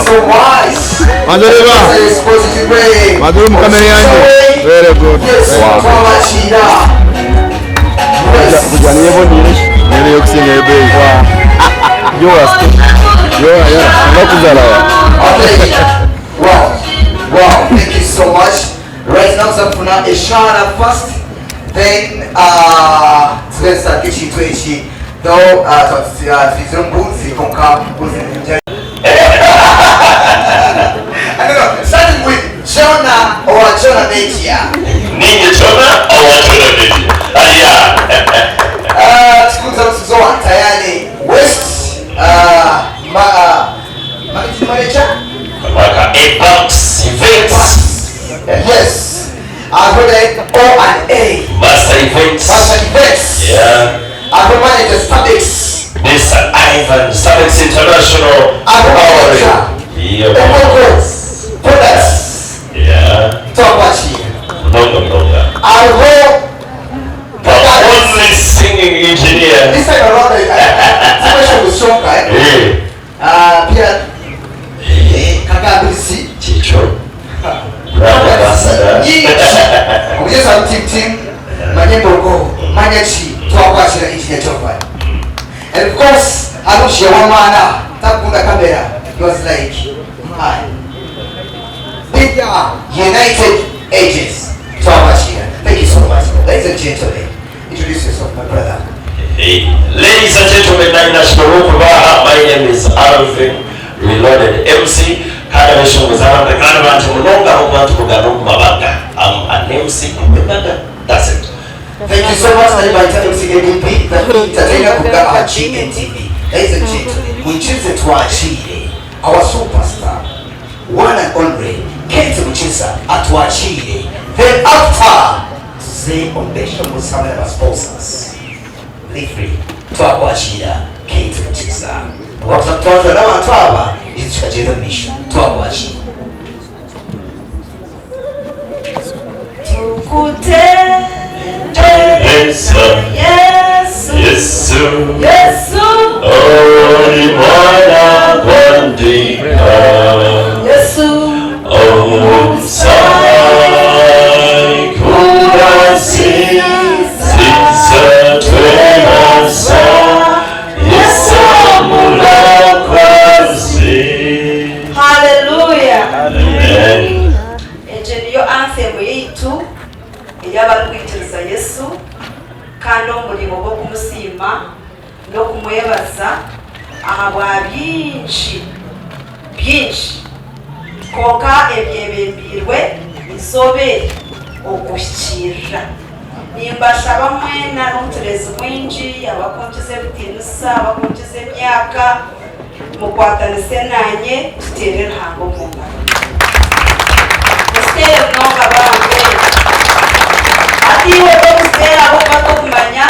so much. Banza oreebe aha. Banza oreebe omu kamera eyangye. Very good. Yes, twabakiira. Yes. Kugira niyo eboneire. Niyo ey'okusingayo ebeeyi. Yoona yoona. Bakuzara. Okay. Wow. Wow. Thank you so much. Right now tuzakufuna eshaara first then uh, tube tutandika ekintu eki though uh, twizire omu bunzi konka bunzi I don't know. Starting with Jonah or Jonah Media. Ninye Jonah owa Jonah Media. Aya. Tukunza tuzoa tayari West ma, marketing manager. Maka Apex Events. Yes. Ahore O and A. Master Events. Master Events. Yeah. Ahore manager Stabex. Mr. Ivan Stabex International. Ahore manager. Yeah. Emoko Products. Yeah. Twakwakira. Mnonga mnonga. Aho The only singing engineer. This time around, situation was stronger. Eh? Yeah. Pia Kagambirizi. Chicho. Brand ambassador. Nyingi. Omugezi wa team team manye mbogo manye ki twakwakira engineer Jovan. And of course, Arushi wamwana takunda kamera. He was like, man. Bigger United Agents. Twakwakira. Thank you so much. Ladies and gentlemen, introduce yourself, my brother. Hey, ladies and gentlemen, nashukuru My name is Alvin Reloaded MC. Kandi abeshongozi abandi kandi bantu munonga abantu kugana omu mabanga. I'm an MC Kumbenaga. That's it. Thank you so much, Ali Baita MC ADP, the entertainer kuga aha GNTV. Ladies and gentlemen, mwinjize twakire our superstar, one and only, Kate Mukiza atwakire. Then after, tuze ombesha musamwe n'aba sponsors. Live twakwakira Kate Mukiza. Wakuza kutwajura n'abantu aba, tukagenda omu maisho. Twakwakira. Yesu. Yesu, Yesu. Yesu, Oli mwana gwandika. Yesu, Omusai kurasiza twemasa Yesu murakoze. Haleluya. Amen. Egyo niyo anthem yaitu ey'abarikwikiriza Yesu kandi omurimo gw'okumusiima n'okumwebaza ahabwa bingi bingi konka ebyebembirwe izooba eri okuhikiirira. Nimbashaba mwena n'obucureezi bwingi abakunkiza ebitiinisa abakunkiza emyaka mukwatanise nanye tuteere Ruhanga omu ngaro. Musiteere munonga bambe. Hati iwe tomusiteere ahabw'okuba tokumanya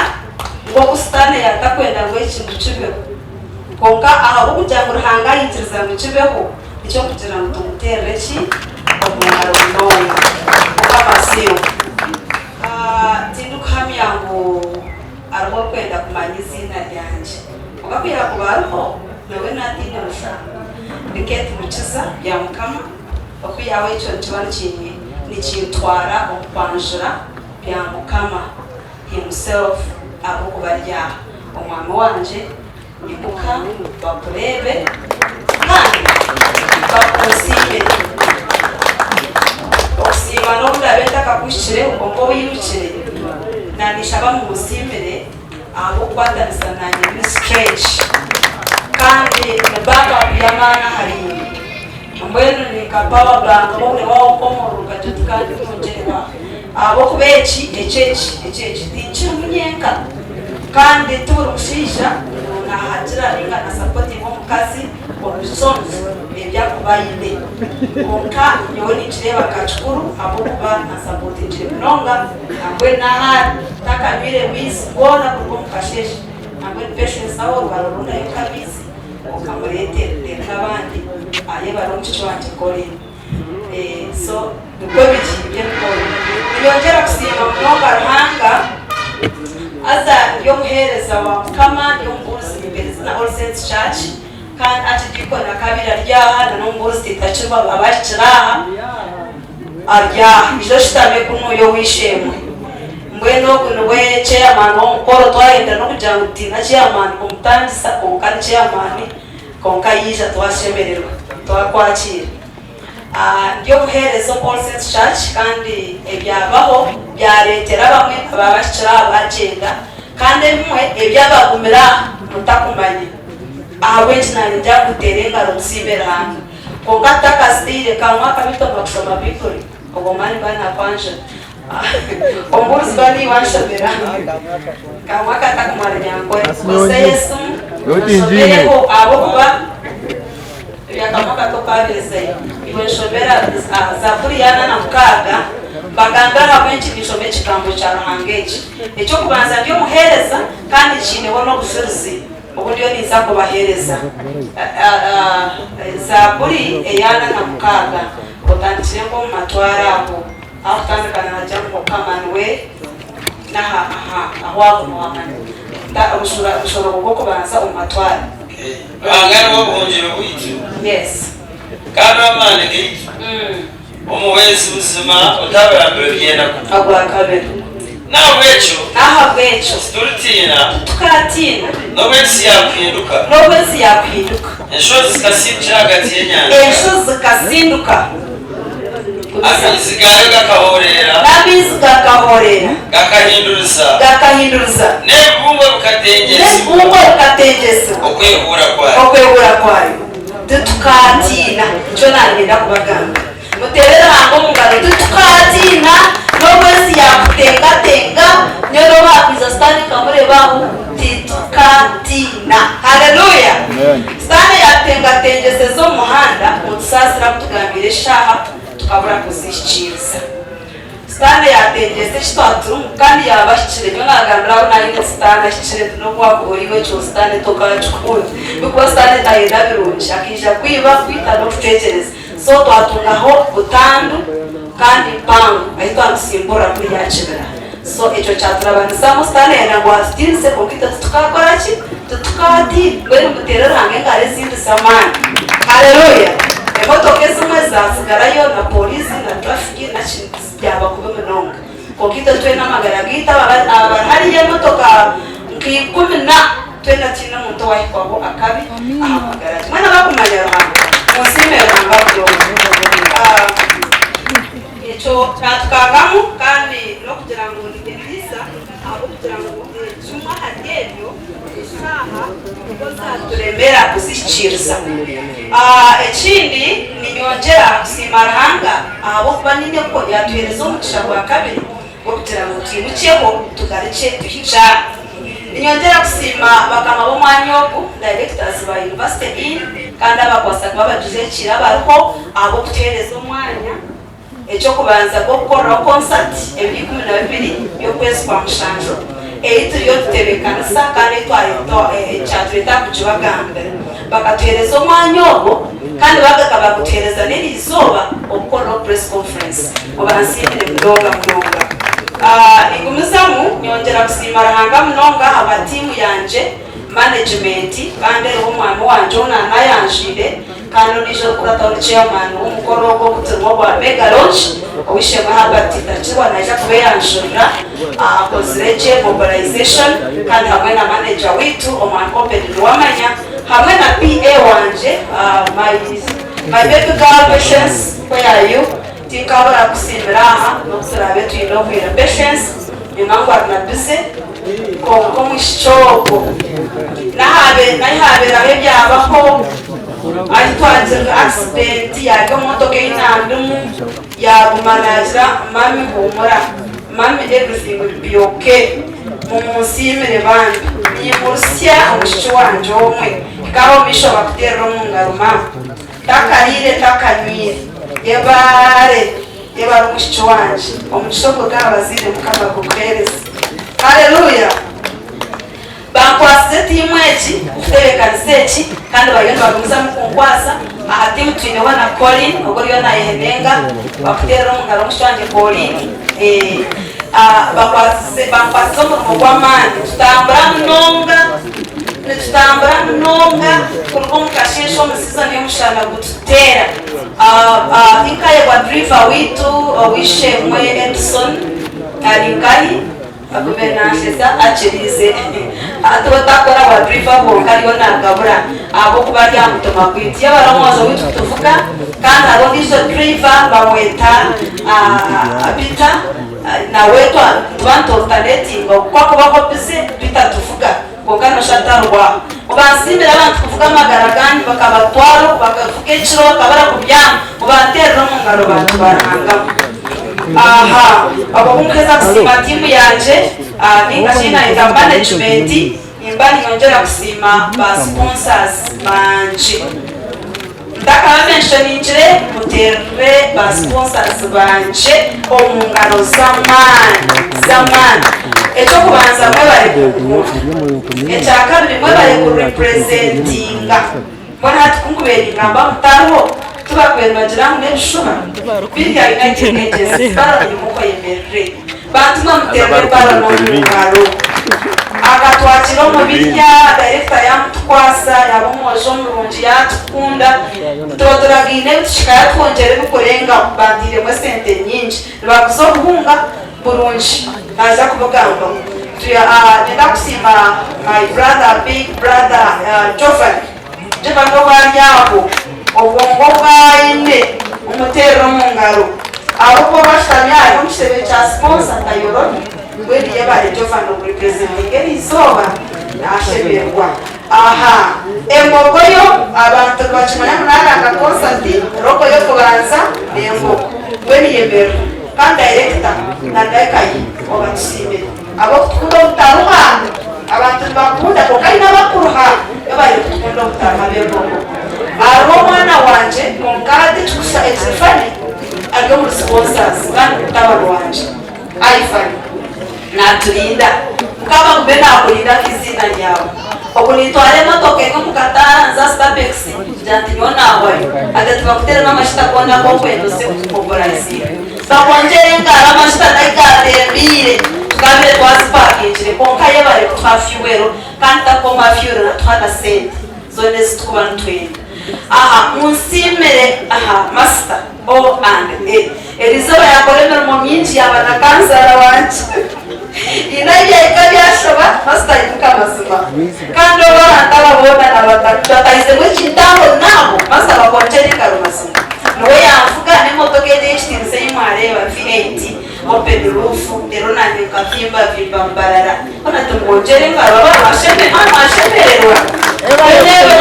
ngu oku sitaane yaatakwenda ngu ekintu kibeho. Kwonka ahabw'okugira ngu Ruhanga yaikiriza ngu kibeho, nikyo kugira ngu tumuteerere ki omu ngaro munonga. Mukama asiimwe. Tindikuhamya ngu hariho orikwenda kumanya eiziina ryangye. Kwonka ku yaakuba ariho, nawe naatiine mushango. Ndi Kate Mukiza Byamukama. Okwihaho ekyo nikiba nikintwara omu kwanjura Byamukama himself ahabw'okuba ari aha. Omwami wangye, imuka bakureebe kandi bakusiime. Okusiima n'obu ndaabe ntakakuhikireho kwonka obu oirukire, naanishaba munsiimire ahabw'okukwatanisa naanye ministry egi. Kandi ni backup y'amaani ahariinye. Mbwenu ni nka power bank obu waokomorora okagira oti kandi nongyerwa aha. Ahabw'okuba eki, eki, eki, eki, eki tinkirimu nyenka. Kandi ti buri mushaija ngu naahagira nainga na-supportinga omukazi omu biconco ebi arikuba aine. Kwonka nyowe ninkireeba nka kikuru ahabw'okuba ansupportingire munonga nambwenu n'ahaari ntakanywire maizi goona kuruga omu kasheeshe. Nambwenu Patience aho orubara orundi nk'amaizi okamureetera reero n'abandi ayebare omwishiki wangye Colin. So nikwo biri eby'emikono. Ninyongyera kusiima munonga Ruhanga haza ndi omuheereza wa Mukama, ndi omubuurizi nimpeereza na All Saints Church. Kandi Archdeacon akabaire ari aha na n'omubuurizi Titakirwa baaba bahikire aha, ari aha. Ija oshutame kunuuya ow'eishe-emwe. Mbwenu ogu niwe chairman w'omukoro, twayenda n'okugira ngu tutiina chairman kumutangisa kwonka ni chairman, kwonka yaija twashemererwa, twakwakiira. Ndi omuheereza omu All Saints Church kandi ebyabaho byareetera abamwe abaabahikire aha baagyenda kandi ebimwe ebyabagumire aha mutakumanya. Ahabw'enki naanye ndyakuteera engaro nsiime Ruhanga? Kwonka tutakazitaire, kamwe akabitoma kushoma Baibuli, ogwo mwanya mba naakwanjura. Omubuurizi ba niiwe anshomera. Kamwe akatakumara nyankore. Nkozeyo esimu, nshomereho ahabw'okuba ebya kamwe akato kaabirizeyo. Iwe nshomera Zaaburi ya 46, mbagambire ahabw'enki ninshoma ekigambo kya Ruhanga eki. Eky'okubanza ndi omuheereza kandi nkiineho n'obujurizi. Obu ndiyo ninza kubaheereza Zaaburi eya 46, otandikire nk'omu matwaro aho, ahakutandika nihagira ngu Mukama niwe n'aha, aha, ahu aho niwamanya. Ta omushoro, omushorogo gw'okubanza omu matwaro. Ruhanga niwe buhungiro bwaitu, Yes. kandi ow'amaani gaitu, omuhwezi buzima otabura biro by'enaku. Ogwakabiri. N'ahabw'ekyo N'ahabw'ekyo tituritiina. Titukaatiina. N'obu ensi yaakuhinduka. N'obu ensi yaakuhinduka. Enshozi zikasindukira ahagati y'enyanja. Enshozi zikasinduka. Amaizi gaayo gakahoorera. N'amaizi gakahoorera. Gakahinduriza. Gakahinduriza. N'ebibungo bikatengyetsibwa. N'ebibungo bikatengyetsibwa. Okwehuura kwayo. Okwehuura kwayo. Titukaatiina. Nikyo naayenda kubagambira. Muteere Ruhanga omu ngaro. Titukaatiina n'obu ensi yaakutengatenga, nyowe n'obu haakwija Sitaane nkamureeba aho, titukaatiina. Haleluya! Sitaane yaakutengatengyeseza omu muhanda, otusaasire abu tugambiire eshaaha tukabura kuzihikiiriza. Sitaane yaatengyesa eki twaba turimu kandi yaaba ahikire. Nyowe naagambira abu naayine Sitaane ahikire nti n'obu waakuba ori iwe ekyo Sitaane tokaakikunda. Ahabw'okuba Sitaane tayenda birungi, akaija kwiba, kwita n'okucwekyereza. So twatungaho butandu kandi mpango ahi twamusimburira kuri yakibira. So ekyo kyaturabanisamu sitaane yayenda ngu atutiinise kwonka itwe titukakora ki? Titukaatiina. Mbwenu muteere Ruhanga engaro ezindi z'amaani. Haleluya! Emotoka ezimwe zatsigarayo na pooriisi na traffic naki byaba kubi munonga. Kwonka itwe twena amagara gaitu aba bari hariya emotoka nka ikumi na. Twena tihaine omuntu owahikwaho akabi aha magara ge. Mwena abakumanya Ruhanga, munsiime Ruhanga munonga. Ekyo kyatukangamu kandi n'okugira ngu ninyetiisa ahabw'okugira ngu kimwe ahari ebyo eshaaha nibwo zaturemera kuzihikiiriza. Ekindi ninyongyera kusiima Ruhanga ahabw'okuba nyine ku yatuheereza omugisha gwa kabiri gw'okugira ngu twimukyeho tugarukye tuhikye aha. Ninyongyera kusiima bakama b'omwanya ogu, Directors ba University Inn kandi abakwasa kuba abagizekiire abariho ahabw'okutuheereza omwanya eky'okubanza gw'okukoreraho concert ebiro 12 by'okwezi kwa mushanju ei turiyo nitutebeekanisa kandi ei ekyatureeta aha kugibagambira. Bakatuheereza omwanya ogwo kandi bagaruka bagutuheereza n'eriizooba okukoreraho press conference. Obansiimire munonga munonga. Ningumizamu nyongyera kusiima Ruhanga munonga ahabwa tiimu yangye, management, kandi eriho omwami wangye ou naanayanjwire kandi ondiijo orikukurataho ni chairman w'omukoro ogu ogu turimu ogwa Mega Launch, Ow'eishe-emwe Herbert Titakirwa naija kubeeyanjurira akozire gye mobilization kandi hamwe na manager waitu omwami Obed Nuwamanya hamwe na PA wangye my my baby girl Patience where are you? Tinkabura kusiimira aha n'obu turaabe twine obwire Patience nyuma ngu ari na busy kwonka omwishiki ogwo n'ahi haabeeraho ebyabaho ahi twagirira accident yaarya omu motoka ei nandimu Yaaguma naagira, Mummy huumura, Mummy everything will be okay. Mumunsiimire bambi. Niimurutsya omwishiki wangye omwe. Hika aho omu maisho bakuteerera omu ngaro maama. Takariire takanywire. Yebaare, yebare omwishiki wangye. Omugisha oguruga aha bazaire Mukama agukuheereze. Hallelujah! Bankwasize tiimu egi kutebeekanisa eki kandi bariyo nibagumizamu kunkwasa. Aha tiimu twineho na Colin ogwo oriyo naayehenenga bakuteerera omu ngaro omwishiki wangye Colin. Bankwasize omurimo gw'amaani. Tutambura munonga. Nitutambura munonga kuruga omu kasheeshe omu sizoni y'omushana gututeera. Tinkayebwa diriva waitu ow'eishe-emwe Edson ari nkahi? Agumire nansheza akiriize. Hati we takora bwa diriva bwonka ariyo nagabura ahabw'okuba ari aha mutima gwaitu. Yaaba ari omwojo waitu kutuvuga kandi hariho ondiijo diriva bamweta Peter nawe nituba nitualternatinga oku akubaho bize Peter tuvuga. Kwonka noshusha atarwaho. Mubansiimire abantu kuvuga amagara ganyu bakabatwara oku bakavuga ekiro bakabura kubyama mubanteerere omu ngaro bantu ba Ruhanga mwe. Aha obwo kunkuheza kusiima tiimu yangye ninga shi nayeta management nimba ninyongyera kusiima ba sponsors bangye. Ntakaba mentioningire muteerere ba sponsors bangye omu ngaro z'amaani z'amaani. Eky'okubanza mwebare kukunda, ekyakabiri mwebare ku representinga. Mbwenu hati ku nkubaire ningamba mutariho tibakubaire nibagira ngu n'ebishuba? Birya United Agency Baron imuka oyemerere. Bantu mwe muterere Baron omu ngaro. Akatwakira omu birya, director yamutukwasa, yaba omwojo murungi yatukunda. Tuba turagaine ebituhika yatwongyera ebikurengaho. Banteiremu esente nyingi. Nibaguza obuhunga burungi naija kubugambaho. Niinyenda kusiima my brother, big brother Jovan. Jovan obu ari aho, obwongo obu aine bumuteerera omu ngaro. Ahabw'okuba obu ashutami ari omu kitebe kya sponsor tayorobi. Mbwenu yebare Jovan okurepresentinga eri izooba, nashemererwa. Aha embogo yo abantu nibakimanya ngu naranga concert, logo y'okubanza n'embogo. Mbwenu yemerera. Kandi director na n'eka ye obatusiimire ahabw'okutukunda obutaruha. Abantu nibakunda kwonka haine abakuruha yebare kutukunda obutaruha ab'embogo. Hariho omwana wangye kwonka hati ekikushusha ekiri funny ari omuri sponsors kandi mutabani wangye. Ivan naturinda. Mukama agume nakurinda nk'iziina ryawe. Obu nintwara emotoka emwe omu kataara nza Stabex ngira nti nyowe nahwayo. Hati tibakuteremu amashita goona agu okwenda oze kumobilizinga. Bakwongyere engaro amashita nahi gatembiire tukabire twazipakingire kwonka yebare kutuha fuel kandi takukoma aha fuel natuha na sente zoona ezitukuba nitwenda. Aha munsiimire aha master. O and A. Erizooba yakora emirimo mingi yaba na kansara wangye. Haine ahu byahika byashoba pastor aimuka mazima. Kandi obu abantu aba boona nabatahisemu ekintu aho naaho pastor bakwongyera engaro mazima. Niwe yanvuga n'emotoka egyo ey'ekitiinisa ei mwareeba V8 open roof reero nanye nkavimbavimba mbarara. Hoona timwongyera engaro mwashemererwa? Mbwenu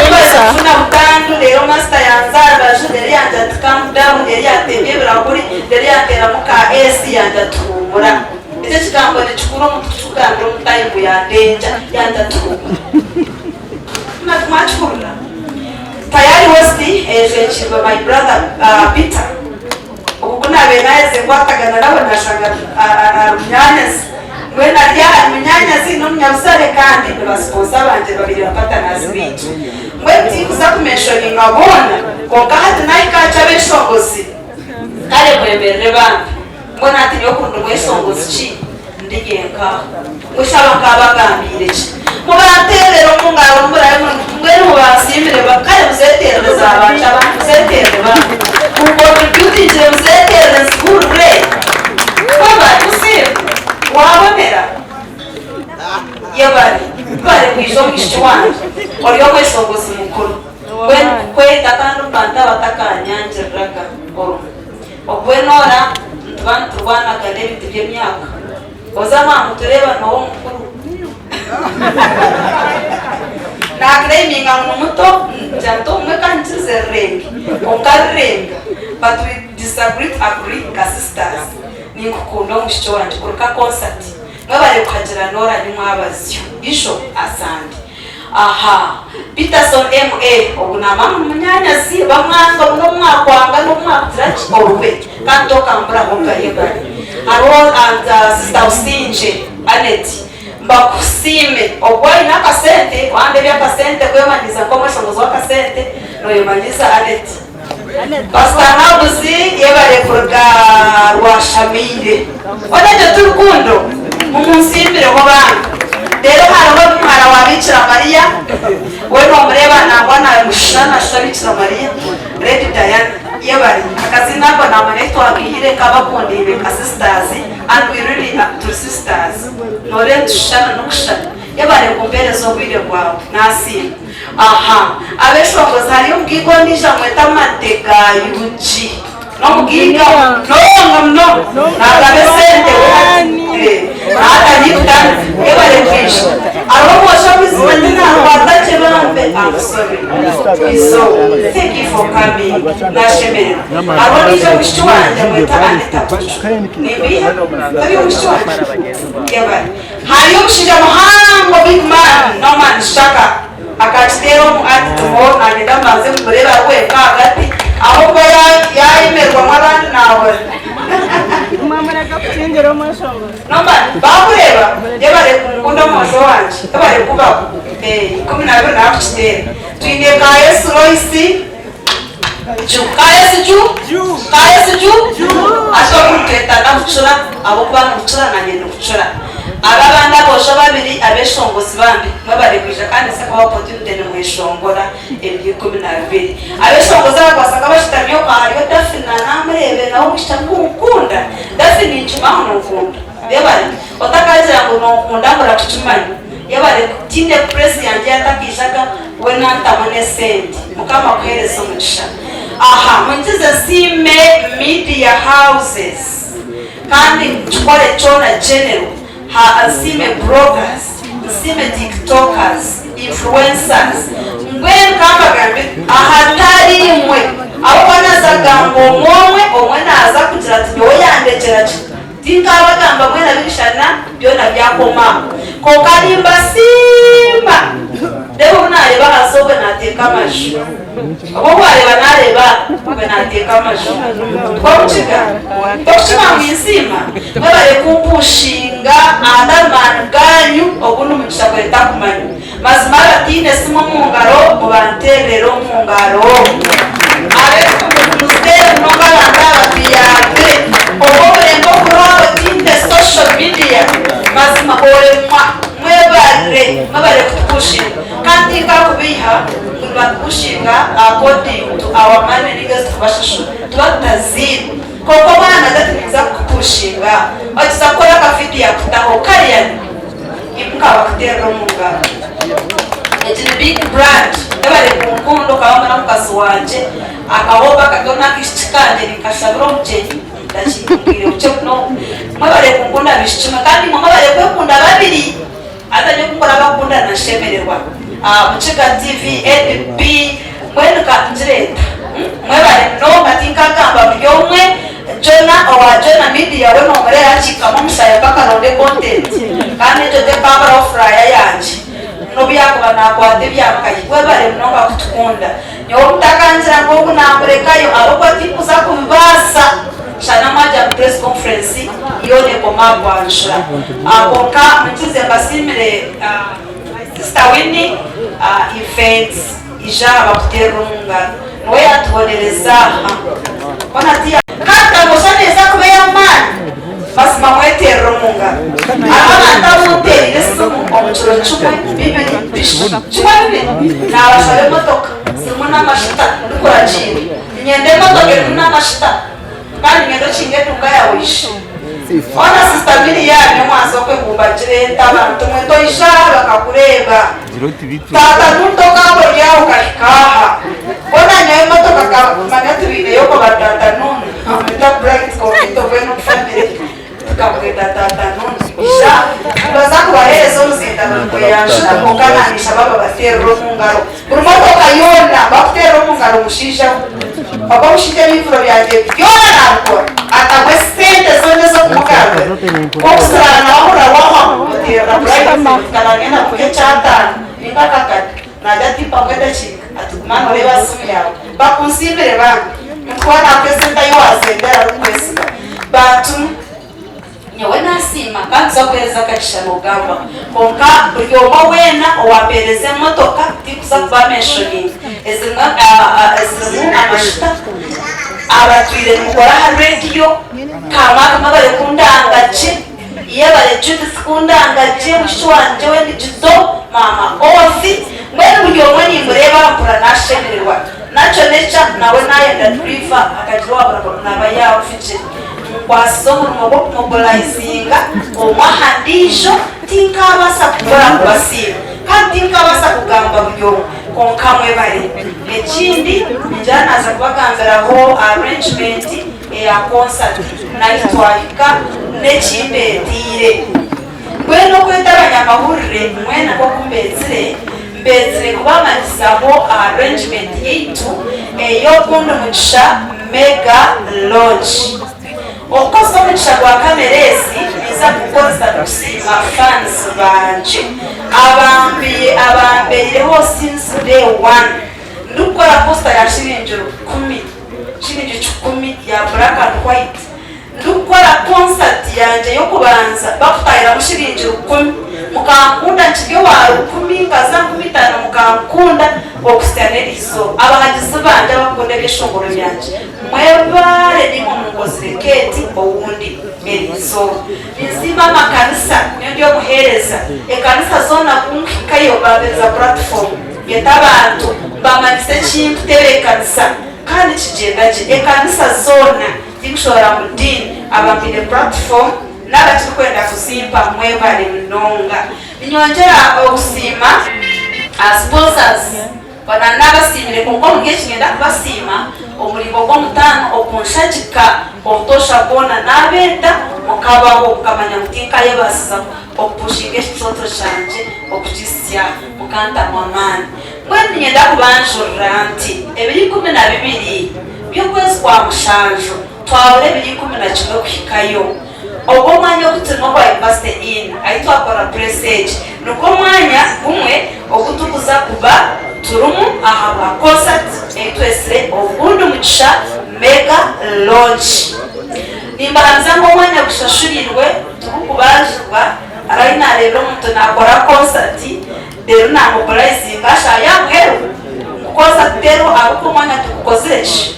kufuna butandu reero master yanza aha rubaju reero yangira ati calm down reero yatemya ebirahuri reero yanteramu ka AC yangira ati huumura. Ekyo ekigambo nikikuru omuntu kukikugambira omu time ya danger yangira ati huumura. Hoona timwakihurira? Tayari host ejwekirwe my brother Peter. Obu ku naabaire naaherize kukwatagana nawe, naashanga ari munyaanyazi. Mbwenu ari aha, ari munyaanyazi n'omunyabuzaare kandi ni baasiponsa bangye babaire bapatanaazi baitu. Mbwenu tinkuza kumenshoninga boona, kwonka hati naahika aha ky'abeeshongozi. Kare mwemerere bambi. Mbwenu hati nyowe ku ndi mweshongozi ki? Ndi nyenka. Mweshaba nkaabagambiire ki? Mubanteerere omu ngaro murabe mbwenu mubansiimire kare muzeeterere za bantu abandi muzeeterere bambi. Munkontributingire muzeeterere nzihurire. Mwebare musiime. Waabonera? Yebare. Mwebare kwija omwishiki wangye. Ori omweshongozi mukuru. Mbwenu kukweta kandi omu bantu abatakanyangiriraga orumwe. Obwe noora nituba niturwanagana ebintu by'emyaka. Oza mwamutureeba nowe omukuru. Naclaiminga ngu ni muto ngira nti obumwe kankirize rurenge kwonka rurenga but we disagree to agree nka sisters. Ninkukunda omwishiki wangye kuruka concert mwebare kuhagira Norah nimwabazyo isho asante. Aha Peterson MA ogu namanya ngu ni munyanyazi bamwanga obu nobu mwakwanga nobu mwakugira ki orube kandi tokamburaho nkayebare. Hariho sister Busingye Annet mbakusiime ogu aine akasente wandebya akasente kwemanyiiza nk'omweshongozi w'akasente noyemanyiiza Annet. Pastor Nabuzi yebare kuruga Rwashamaire. Hoona egyo ti rukundo? Mumunsiimireho bambi. Reero hariho muhara wa Bikira Mariya. We nomureeba nangwa namushushana nashusha Bikira Maria, Lady Diana. Yebare. Akaziina ako namanya ahi twakaihire nk'abakundaine nka sisters and we really are turi sisters. Noreeba nitushushana n'okushushana. Yebare kumpeereza obwire bwawe. Nasiima. Aha. Abeshongozi hariyo omugaiga ondiijo amweta Amate ga UG. N'omugaiga munonga munonga naagaba esente we hati naatandika yebare kwija. Hariho omwojo omuzima tinakwata gye bambe am sorry so thank you for coming nashemererwa. Hariho ondiijo omwishiki wangye amweta Anita Buju nimbiiha tori omwishiki wangye? Yebare. Hariyo omushaija muhango big man Norman Shaka. Akakiteera omu Atimo, nanyenda mbanze mumureebe ari wenka ahagati, ahabw'okuba yayemerwamu abandi nahurira. Norman, bakureeba, yebare kunkunda omwojo wangye, yebare kubaho. 12 nakukiteera. Twine Kayesu Loisi, Ju, Kayesu Ju, Kayesu Ju, hati obu nitwetana bucura, ahabw'okuba nibucura nanye nibucura. Aba abandi aboojo babiri abeshongozi bambi mwebare kwija kandi nze kubaha opportunity nimweshongora ebiro 12. Abeshongozi aba kwasanga bashutami okwo hariyo Daphne namureebire nawe omwishiki arikunkunda. Daphne ninkimanya ngu nonkunda. Yebare. Otakagira ngu nonkunda ngu orakukimanya. Yebare tihaine press yangye yatakaija we nantamu n'esente. Mukama akuhereze omugisha. Aha mungize nsiime media houses. Kandi nkikore kyona general ha nsiime bloggers, nsiime tiktokers, influencers mbwenu kambagambire ahatari imwe ahabw'okuba naaza kugamba omwe omwe, omwe naaza kugira ati nyowe yandekyera ki tinkabagamba mwena bibishana byona byakoma aho kwonka nimbasiima reeba obu nareeba ahansi obwe nateeka amaju. Obu wareeba nareeba obwe nateeka amaju. Twamukiga tokukima ngu insiima mwebare kumpushinga ahatari maani ganyu ogundi mugisha gwe ntakumanya. Mazima abataine simu omungaro mubanterere omungaro. Abesimu muziteere munonga abantu aba tuyambe. Obu oburengo oburiho otaine social media mazima oremwa. Mwebare mwebare kutupushinga. Kandi tinkakubeiha ngu nibatupushinga according to our money ninga ezi tukubashashura. Nituba tutaziine. Kwonka omwana naagira ati ninza kukupushinga, wakiza kukora aka vidiyo akutaho kariya imuka bakuteerere omu ngaro. Egi ni big brand. Yebare kunkunda okaba hamwe n'omukazi wangye. Akahooba kari n'akaishiki kangye ninkashabira omugyenyi. Ndakingwire bukye munonga. Mwebare kunkunda baishiki mwe kandi imwe mwebare kwekunda babiri. Hati nyowe ku murabakunda nashemererwa. Mukiga TV, NB, mbwenu ka ngire nta? Mwebare munonga tinkagamba buri omwe. Jonah owa Jonah Media we nomureeba akiikamu omushaya mpaka aronde content. Kandi egyo tekaburaho furaya yangye nobu yakuba nakwata ebyankahi. Webare munonga kutukunda. Nyowe mutakangira ngu ogu namurekayo ahabw'okuba tinkuza kubibaasa. Shana mwagya mu press conference yoona ekoma aha kwanjura. Kwonka munkize mbasiimire my sister Winnie events ija aha bakuteerere omu ngaro. Niwe yaatubonereza aha. Hoona tiya. Kandi Kangosha neeza kuba ey'amaani. Mazima mweteerere omu ngaro. Hariho abantu abu nteereire esimu omu kiro kimwe, bibiri, bishatu, kimwe bibiri, naabashaba emotoka zirimu n'amajuta ndikuragiira. Niinyenda emotoka erimu n'amajuta kandi niinyenda okinge eduuka yaawe oije. Hoona Sisita Miriam omwanzi okwehumba agireeta abantu mwe toija aha bakakureeba. Taata nunta okaba ori aho okahika aha. Hoona nyowe emotoka nkamanya tubaineyo okoba taata Nunu amweta Bright kwonka itwe mbwenu omu family tukamweta taata Nunu. Ija nibaza kubaheereza omuzindaaro nikweyanjura kwonka naanishaba babateerere omu ngaro. Buri motoka yoona bakuteerera omu ngaro omushaija we. Ogwo omushaija ebivuro byangye byona nabikora atamu esente zoona ez'okumugarurira. Kwokusiraana nawe ahurira wahwa muteerera Bright nkarangenda kuha ekyataano ninga akakade nagya ati mpamu edakiika ati guma noreeba aha simu yaawe. Bakunsiimire bambi nikuba nakuha esente ahi wazendera arikwesiga. Bantu. Nyowe nasiima kandi tuza kuhereza akagisha nogamba kwonka buri omwe weena owampereza emotoka tinkuza kuba mentioninga ezirimu ezirimu amajuta abatwire nimukora aha radio kamwaka mwebare kundanga gye yebare Judith kundanga gye mushiki wangye Wendy Judo maama Ovi. Mbwenu buri omwe nimureeba mpurira nashemererwa. Nakyo nekya nawe nayenda driver akagira owabura ngu naba yavugire. Munkwasize omurimo gw'okumobilizinga omwe aha ndiijo tinkabaasa kukora kubasiima kandi tinkabaasa kugamba buri omwe kwonka mwebare. Ekindi ningira naaza kubagambiraho arrangement eya concert nahi twahika n'ekimbeetiire. Mbwenu okweta abanyamahurire mwena nk'oku mbeetsire, mbeetsire kubamanyisaho arrangement yaitu ey'ogundi mugisha Mega Lodge. Okukozesa omugisha gwa kamera ezi ninza kugukozesa ndikusiima fans bangye abambeireho since day one ndikukora poster ya shiringi rukumi, shiringi kikumi ya black and white. Ndikukora concert yangye y'okubanza bakutahiramu shiringi rukumi mukankunda nkiri owa rukumi nkaza 50 mukankunda okuhitsya n'erizooba. Abahagizi bangye abakukunda ebyeshongoro byangye mwebare nimwe munkozire Kate owundi erizooba. Ninsiima amakanisa nyowe ndi omuheereza ekanisa zoona kunkuhikayo bampereza platform nyeta abantu mbamanyisa ekinkutebekanisa kandi kigyenda gye ekanisa zoona. Tikushohora mu diini, abampaire platform n'abakirikwenda kuzimpa mwebare munonga. Ninyongyera okusiima sponsors boona nabasiimire kwonka omuri eki niinyenda kubasiima omuringo gw'omutaano okunshagika obutoosha bwona nabeeta mukabaho mukamanya ngu tinkayebaasiza okupushinga ekikyoto kyangye okukihitsya mukantamu amaani. Mbwenu niinyenda kubanjurira nti ebiro 12 by'okwezi kwa mushanju twabura ebiro 11 kuhikayo. Ogwo omwanya ogu turimu ogwa University Inn ahi twakora press egi nigwo omwanya gumwe ogu turikuza kuba turimu ahabwa concert ei twetsire Ogundi Mugisha Mega Launch. Nimbahamiza ngu omwanya gushashurirwe tigurikubanjibwa hariho ahu naareebire omuntu naakora concert Reero naamobilizinga ashaaha y'aha muheru ngu concert eriho ahabw'okuba omwanya tigukozire ki.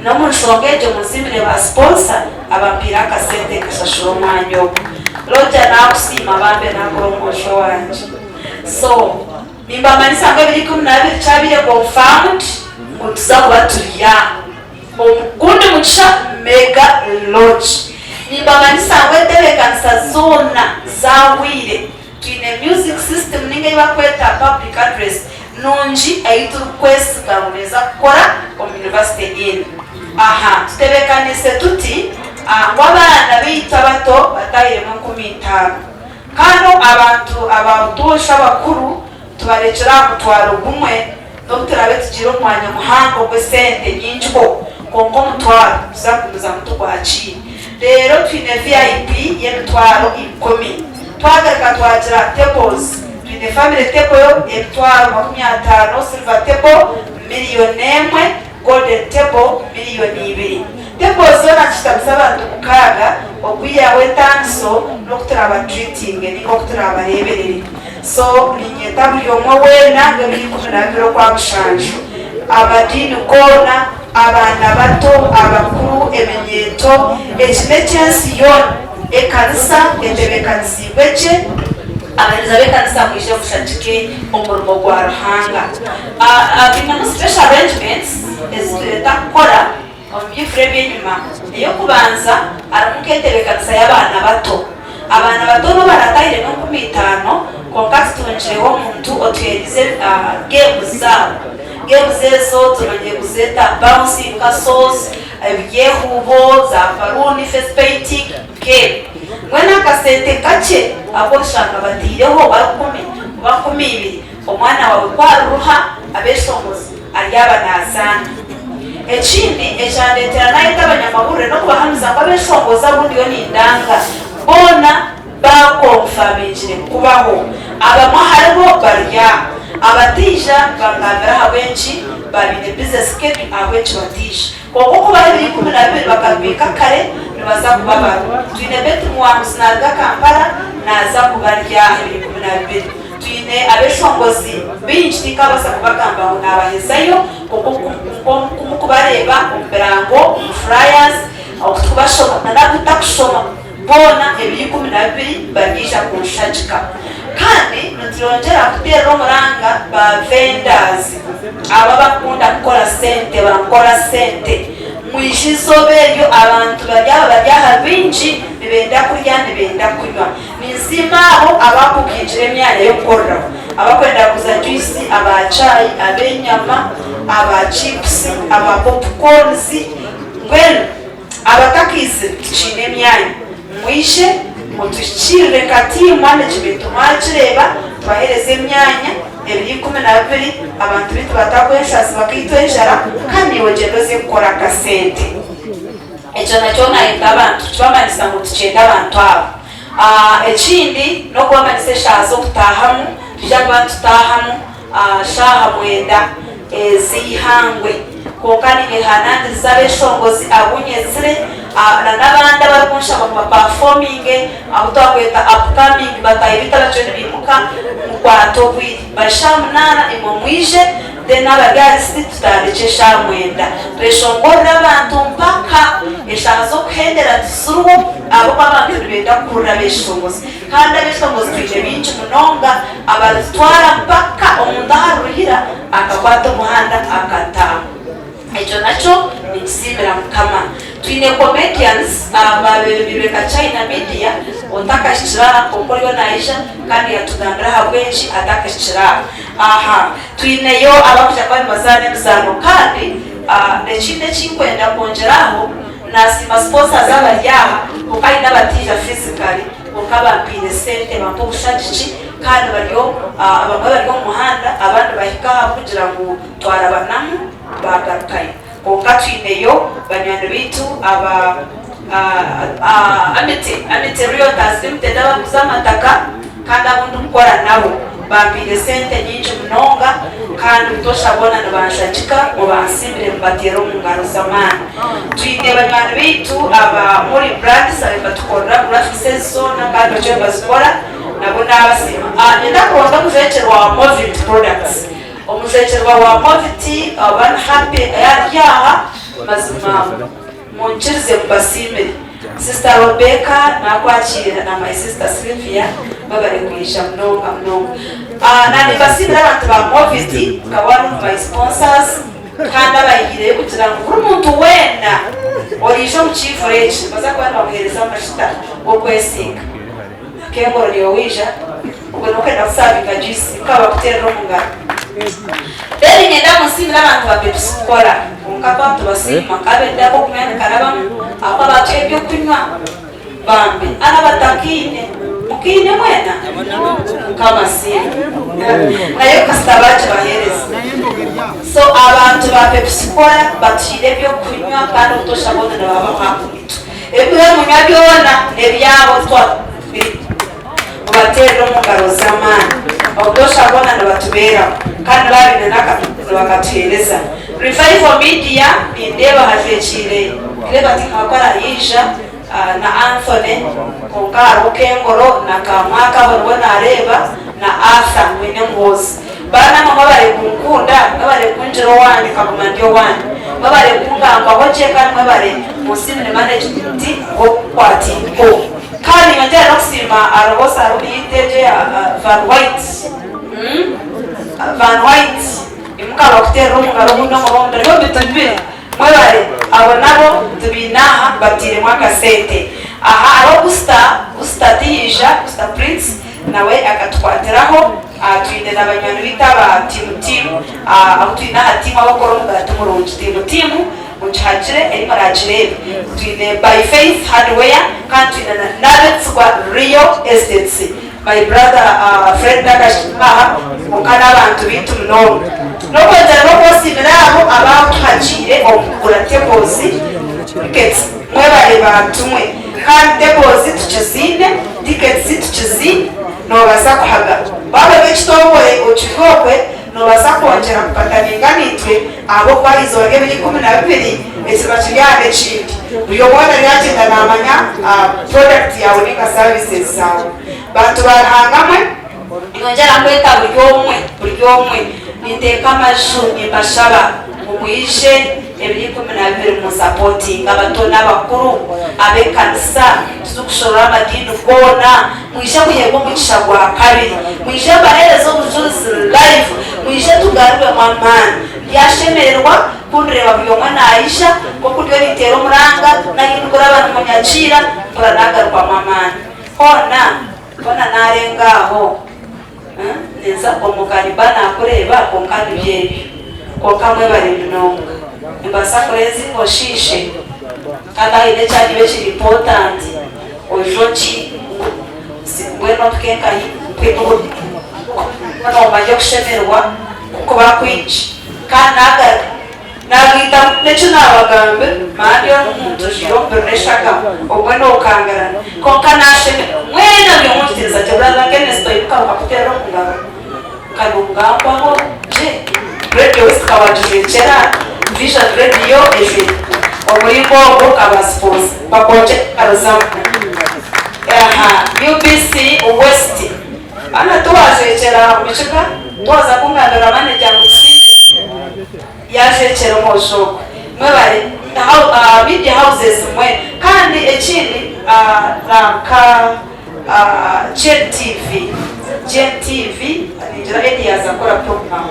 N'omu nshonga egyo munsiimire ba sponsor abampaire akasente nkashashura omwanya ogwo. Roger naakusiima bambe naakora omwojo wangye. So nimbamanyisa ngu ebiro 12 kyabaire confirmed ngu nituza kuba turi aha. Omu gundi mugisha Mega Lodge. Nimbamanyisa ngu entebeekanisa zoona zaahweire. Twine music system ninga ei barikweta public address nungi ei turikwesiga ngu neeza kukora omu University Inn. Aha tutebekaniise tuti ngu abaana baitu abato batahiremu 5000 kandi abantu aba butoosha abakuru tubarekyere aha mutwaro gumwe n'obu turaabe tugiire omu mwanya muhango gw'esente nyingiho kwonka omutwaro nituza kugumizamu tugwakiire. Reero twine VIP y'emitwaro ikumi. Twagaruka twagira tables, twine family table y'emitwaro 50, silver table miriyoni emwe, golden table miriyoni ibiri. Tables zoona nizikitamisa abantu mukaaga okwihaho entandiso n'oku turaabatreatinge ninga oku turaabareeberere. So niinyeta buri omwe weena ngu ebiro 12 Okwamushanju, amadiini goona, abaana bato, abakuru, eminyeeto, eki n'eky'ensi yoona, ekanisa etebeekanisiibwe gye, abaheereza b'ekanisa mwije mushagike omurimo gwa Ruhanga. Twinemu special arrangements ezi tureeta kukora omu byifuro eby'enyima. Ey'okubanza harimu nk'entebeekanisa y'abaana bato. Abaana bato n'obu baraatahiremu 5000, kwonka tutungireho omuntu otuheerize games zaabo. Games ezo tumanyire kuzeeta bouncing castles, ebyehuubo, za baruuni, face painting, game. Mbwenu akasente kakye aku orishanga bataireho oba rukumi oba 2000, omwana waawe ku ariruha abeeshongozi aryaba naazaana. Ekindi ekyandeetera naayeta abanyamahurire n'okubahamiza ngu abeeshongozi abu ndiyo nindanga boona baakonfamingire kubaho. Abamwe aharibo bari aha. Abataija bangambira ahabw'enki babaire bize schedule ahabw'enki bataija. Kwonka okubaho ebiro 12 bakabiika kare nibaza kuba bariho. Twine Betty Muwanguzi naaruga Kampala naaza kuba ari aha ebiro 12. Twine abeshongozi baingi tinkabaasa kubagamba ngu naabahezayo kwonka oku mukubareeba omu birango, omu flyers, oku tukubashoma na n'abu tutakushoma boona ebiro 12 baryaija kunshagika. Kandi nitwongyera kuteerera omuranga ba vendors abo abakukunda kukora sente ba nkora sente. Mwije eizooba eryo abantu baryaba bari aha baingi nibenda kurya nibenda kunywa. Ninsiima abo abakukingire emyanya y'okukoreraho, abakwenda kuguza juice, aba chai, ab'enyama, aba chips, aba popcorns, mbwenu abatakaizire tukiine emyanya mwije mutuhikiirire nka team management mwagireeba tubaheereze emyanya ebiro 12 abantu baitu batagwa enshazi bakaitwa enjara kandi naiwe ogyende oze kukora akasente. Ekyo nakyo nayeta abantu kukibamanyisa ngu tukyenda abantu abo. Ekindi n'okubamanyisa eshaaha z'okutaahamu, nitwija kuba nitutaahamu shaaha mwenda ez'eihangwe. Kwonka ninyehanangiriza abeshongozi abu nyetsire na n'abandi abarikunshaba ngu bapafominge abu twakweta upcoming bataahi baitu abakiriyo nibaimuka, mukwate obwire. By shaaha munaana imwe mwije. Then abari aha lisiti tutandikye eshaaha mwenda tweshongorere abantu mpaka eshaaha z'okuhendera tiziriho ahabw'okuba abantu nibenda kuhurira abeshongozi kandi abeshongozi twine baingi munonga abaritutwara mpaka omuntu ahu ariruhira akakwata omuhanda akataaha. Ekyo nakyo ninkisiimira Mukama. Twine comedians ababeebembirwe nka China Media otakahikire aha kwonka oriyo naija kandi yatugambira ahabw'enki atakahikire aha. Aha twineyo abakwija kuba nibazaana emizaano kandi ekindi ekinkwenda kwongyera aho nasiima sponsors abari aha kwonka haine abataija physically kwonka bampaire sente bampa obushagiki kandi bariyo abamwe bari omu muhanda abandi bahika aha kugira ngu twarabanamu. Baagarukayo. Kwonka twineyo banywani baitu aba Amity, Amity Realtors Limited abarikuguza amataka kandi abu ndikukora nabo. Bampaire sente nyingi munonga kandi butoosha boona nibanshagika ngu bansiimire mbateere omu ngaro z'amaani. Twine banywani baitu aba Muri Brands ababaire nibatukorera graphics ezi zoona kandi bakiriyo nibazikora nabo naabasiima. Niinyenda kuronda omujwekyerwa wa Movit Products. Omujwekyerwa wa Movit One Happy ari aha, mazima munkirize mbasiimire. Sister Rebecca nakwakiira na my sister Sylvia mwebare kwija munonga munonga. Na nimbasiimira abantu ba Movit nka one of my sponsors kandi abayihireyo kugira ngu buri muntu weena oriija omu kiivuro eki nibaza kuba nibamuheereza amajuta g'okwesiiga. Kengoro niiwe waija obwo nokwenda kusavinga juice nkabakuterera omungaro. Then niinyenda munsiimire abantu ba Pepsi Cola kwonka twaba nitubasiima nkabenda akokunywa nikarabamu ahakuba batuha ebyokunywa bambi hanu abatakiine mukiine mwena? Mukama asiimwe nayo kasita bagibahereza so abantu ba Pepsi Cola batuhaire ebyokunywa kandi obutosha boona nibaba bakuitwe. Ebi munywa byona n'ebyabo Mubateerere omu ngaro z'amaani. Obutoosha bwona nibatubeeraho kandi baaba baine n'akatu nibakatuheereza. Revival Media nindeeba hajwekiire Clever tinkakora yaija na Anthony kwonka hariho Kengoro na Kamwaka abo nibo naareeba na Arthur Mwine Muhoozi. Baana mwe mwebare kunkunda, mwebare kungira owaanyu nkaguma ndi owaanyu. Mwebare kungambwaho gye kandi mwebare munsiimire management gw'okukwata eiko. Kandi nyongyera n'okusiima hariho saruuni yaitu egyo eya Van White, Van White imuka bakuteerere omu ngaro ogundi omurundi hariho ebintu bibiri mwebare abo nabo tubaine aha batairemu akasente. Aha hariho Gusta, Gusta tiyaija, Gusta Prince nawe akatukwatiraho, twine na banywani baitu aba Tiimu Tiimu abu twine aha tiimu abakukora omugaati murungi Tiimu Tiimu. Mugihagire ei muraagireebe. Twine By Faith Hardware kandi twine na Nabetsigwa Real Estates. My brother Fred Nakashima aha kwonka n'abantu baitu munonga. N'okwongyera n'okwesiimira abo abaatuhagiire omu kugura tables, tickets. Mwebare bantu mwe. Kandi tables tukiziine, tickets tukiziine, noobaasa kuhaga. Waaba ori ekitongore okiri okwe, Noobaasa kwongyera kupataninga naitwe ahabw'okuba aha izooba ry'ebiro 12 ekiriba kiri aha n'ekindi. Buri omwe weena aryagyenda naamanya product yaawe nainga services zaawe. Bantu ba Ruhanga mwe, nyongyera kweta buri omwe, buri omwe, ninteeka amaju nimbashaba ngu mwije. Ebiro 12 munsapotinge abato n'abakuru, ab'ekanisa, titurikushoorora amadiini goona, mwije muheebwe omugisha gwa kabiri, mwije mbaheereze obujurizi live, mwije tugarurwemu amaani. Ndyashemererwa ku ndireeba buri omwe naija, nk'oku ndiyo ninteera omuranga nari ndikuraba nimunyakiira, mpurira naagarukwamu amaani. Hoona, hoona naarenga aho. Ninza omuka nimba naakureeba kwonka nibyo ebyo. Kwonka mwebare munonga. Nimbaasa kureeza iwe oshiishe kandi haine ekyagiba ekiri important oije oki mbwenu ompike nkahi nomanya okushemererwa kukuba kwingi kandi nagaruka Naagaita n'eki naabagambira, manya ndi omuntu ojwire omubiri n'eshagama, obumwe nookangarana. Kwonka naashemererwa mwena buri omwe onkikiriza gye. Brother Kenneth toimuka bakakuteerera omu ngaro nka noongambwaho gye. Radio West tukaba tujwekyera Vision Radio ejwe omuringo ogwo nkaba sponsor bakongyera engaro z'amaani. Aha UBC West Hanu tiwaajwekyera Mukiga, tiwaaza kungambira manager ngu tusiimire. Yaajwekyera omwojo ogwo. Mwebare media houses mwe. Kandi ekindi nka Gen TV, Gen TV ningira Eddy yaaza kukora program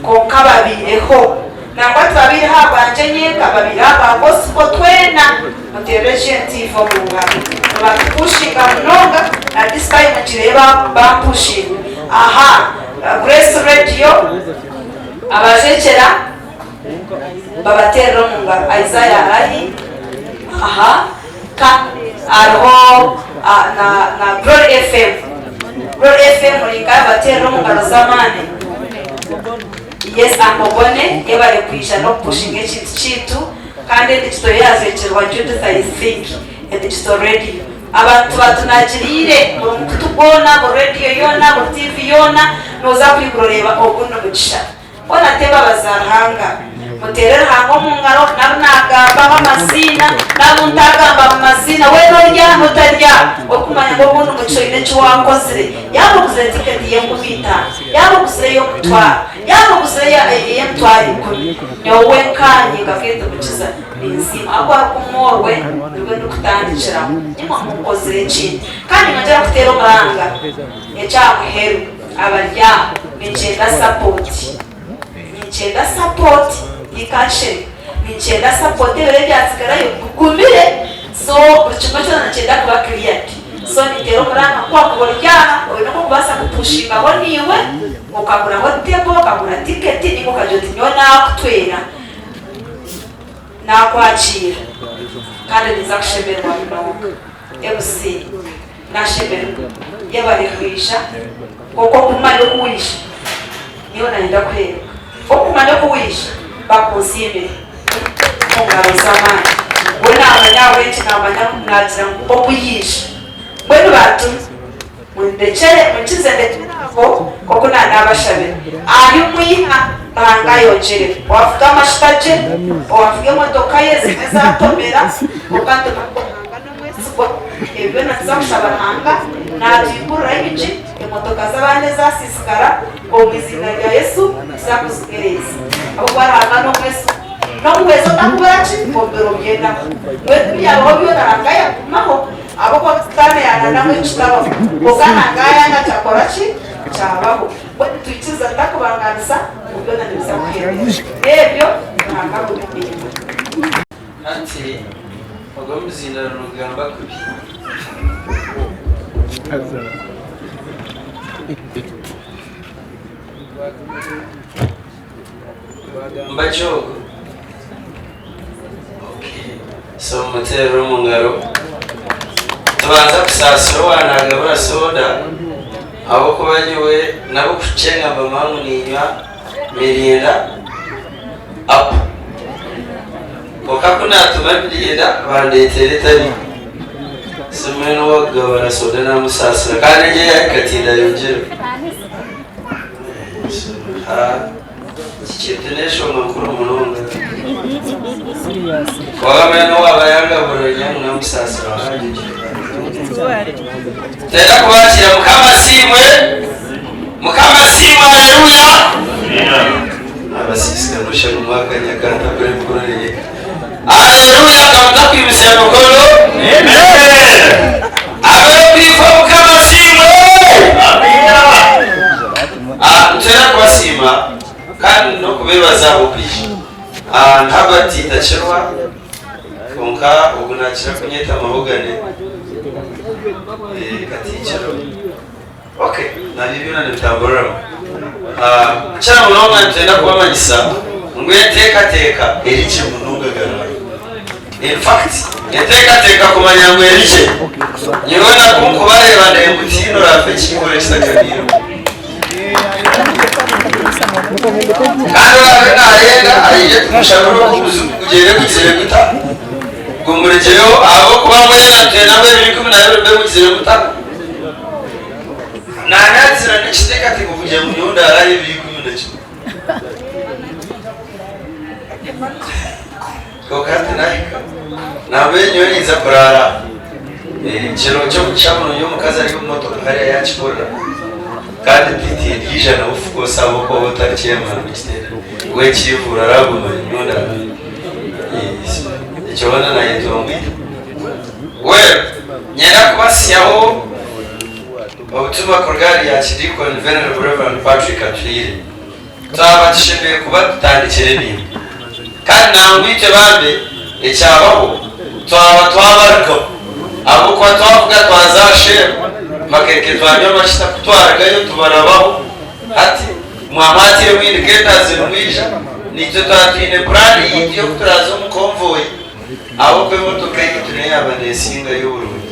kwonka babaireho. Nangwa tibabaireho ahabwangye nyenka, babaireho aha bwa gospel twena. Muteerere Gen TV omu ngaro. Nibatupushinga munonga na this time ngireeba bampushinga. Aha Grace Radio. Abajwekyera babateerera omu ngaro. Isaiah araahi? Aha. Kandi hariho na na Glory FM. Glory FM murinka babateerera omu ngaro z'amaani. Yes, Uncle Bonny, yebare kwija n'okupushinga ekintu kyaitu. Kandi edigito yaajwekyerwa Judith I think, edigito radio. Abantu batunagiriire buri mukutu gwona, buri rediyo yoona, buri tiivi yoona, nooza kwigura oreeba ogu n'omugisha. Hoona t'embabazi za Ruhanga. Muteere Ruhanga omu ngaro, n'abu naagambaho amaziina, n'abu ntaagamba mu maziina, weena ori aha n'otari aha, orikumanya ngu ogu n'omugisha oine eki waakozire. Yaaba oguzire tiketi y'enkumiitaano, yaaba oguzire ey'omutwaro, yaaba oguzire ey'emitwaro ikumi, nyowe nkaanye nka Faith Mukiza, Ninsiima ahabw'okuba rukumu orwe nirwo ndikutandikiraho. Imwe munkozire ki? Kandi nyongyera kuteera omuranga eky'aha muheru abari aha, ninkyenda sapoti. Ninkyenda sapoti yikashire. Ninkyenda sapoti ebiro ebyatsigarayo bigumire so buri kimwe kyona nikyenda kuba cleared. So ninteera omuranga ku wakuba ori aha oine oku orikubaasa kupushingaho naiwe okaguraho table, okagura tiketi ninga okagira oti nyowe nakutwera. Naakwakiira kandi ninza kushemererwa munonga. MC, Nashemererwa. Yebare kwija. Kwonka okumanya oku waija, nyowe nayenda kuheebwa. Okumanya oku waija, bakunsiimire omu ngaro z'amaani. We naamanya ahabw'enki naamanya naagira ngu oku yaija. Mbwenu bantu mundekyere, munkize ndekyere aho nk'oku naanabashabire. Ahi mwiha Ruhanga ayongyere. Owaavuga amashuta gye, owaavuga emotoka ye zimwe zaatomera, kwonka nitumanya ngu Ruhanga n'omwesigwa. Ebi byona nituza kushaba Ruhanga naatwigurira enyigi, emotoka z'abandi ezaasiisikara, omu iziina rya Yesu nituza kuzitereeza. Ahabw'okuba Ruhanga n'omwesigwa. N'omuhwezi otakubura ki omu biro by'enaku. Mbwenu ebyabaho byona Ruhanga yagumaho. Ahabw'okuba Sitaane yaananamu ekitabaho, kwonka Ruhanga yaayanga kyakora ki? Kyabaho. Mbwenu nitwikiriza tutakubangaanisa ngu byona nibiza kuhendera. N'ebyo, Ruhanga agume naimwe. Hati ogwo omuzindaaro nigugamba kubi. Gwagamba ki ogwo? Okay. So mumuteerere omu ngaro. Tubanza kusaasira owaanagabura soda ahabw'okuba nyowe n'ab'okukucenga mbamanya ngu niinywa Mirinda Apple. Kwonka ku naatuma Mirinda bandeetera etariyo. So mbwenu ow'okugabura soda naamusaasira kandi egyo eyaahika tindayongyerwa. Eki kintu n'enshonga nkuru munonga. Waaba n'owaaba yaagaburira nyamu namusaasira Twenda kubaakira Mukama asiimwe. Mukama asiimwe, haleluya. Abasiisika musha mu mwaka nyakanta kuri mukuru. Robert Takirwa kwonka ogu nakira kunyeta Mahogany Katikiro. Ok, nabyo byona nibitamburiramu. Kukira munonga nitwenda kubamanyisa ngu enteekateeka eri gye munonga garura. In fact, enteekateeka kumanya ngu eri gye, nyowe naku nkubareeba ndeeba ngu tihaine oraafe ekihingura ekitakabairwe. Kandi oraabe naayenda aije tumushabire ogu kugyere gugizire guta, gumurugyeho ahabw'okuba mwena nitwenda ngu ebiro 12 bibe bigizire guta. Naanyatsira n'ekiteekateeko kugira ngu nyowe ndaarayo ebiro 11. Kwonka hati naahika, nambwenu nyowe ninza kuraara aha. Ekiro ky'omugisha murungi omukazi ari omu motoka hariya yaakihurira kandi tindiija nawe of course ahabw'okuba waaba otari chairman w'ekiteerane w'ekiihuro araagumire nyowe ndaarayo. Ekyo hoona naayetongwire. Well, nyenda kubasyaho obutumwa kuruga ahari Archdeacon Venerable Rev. Patrick Atuhaire. Twaba tushemereire kuba tutandikire ebintu. Kandi nangwa itwe bambe ekyabaho twaba twabarugaho ahabw'okuba twavuga twaza aha Shell Makerere twanywa amashita ku twarugayo tubarabaho hati mwamwatire mu indicators nimwija naitwe twaba twine puraani yaitu y'oku turaaze omu convoy Ahabw'okuba emotoka yaitu niyo yaaba neesingayo oburungi,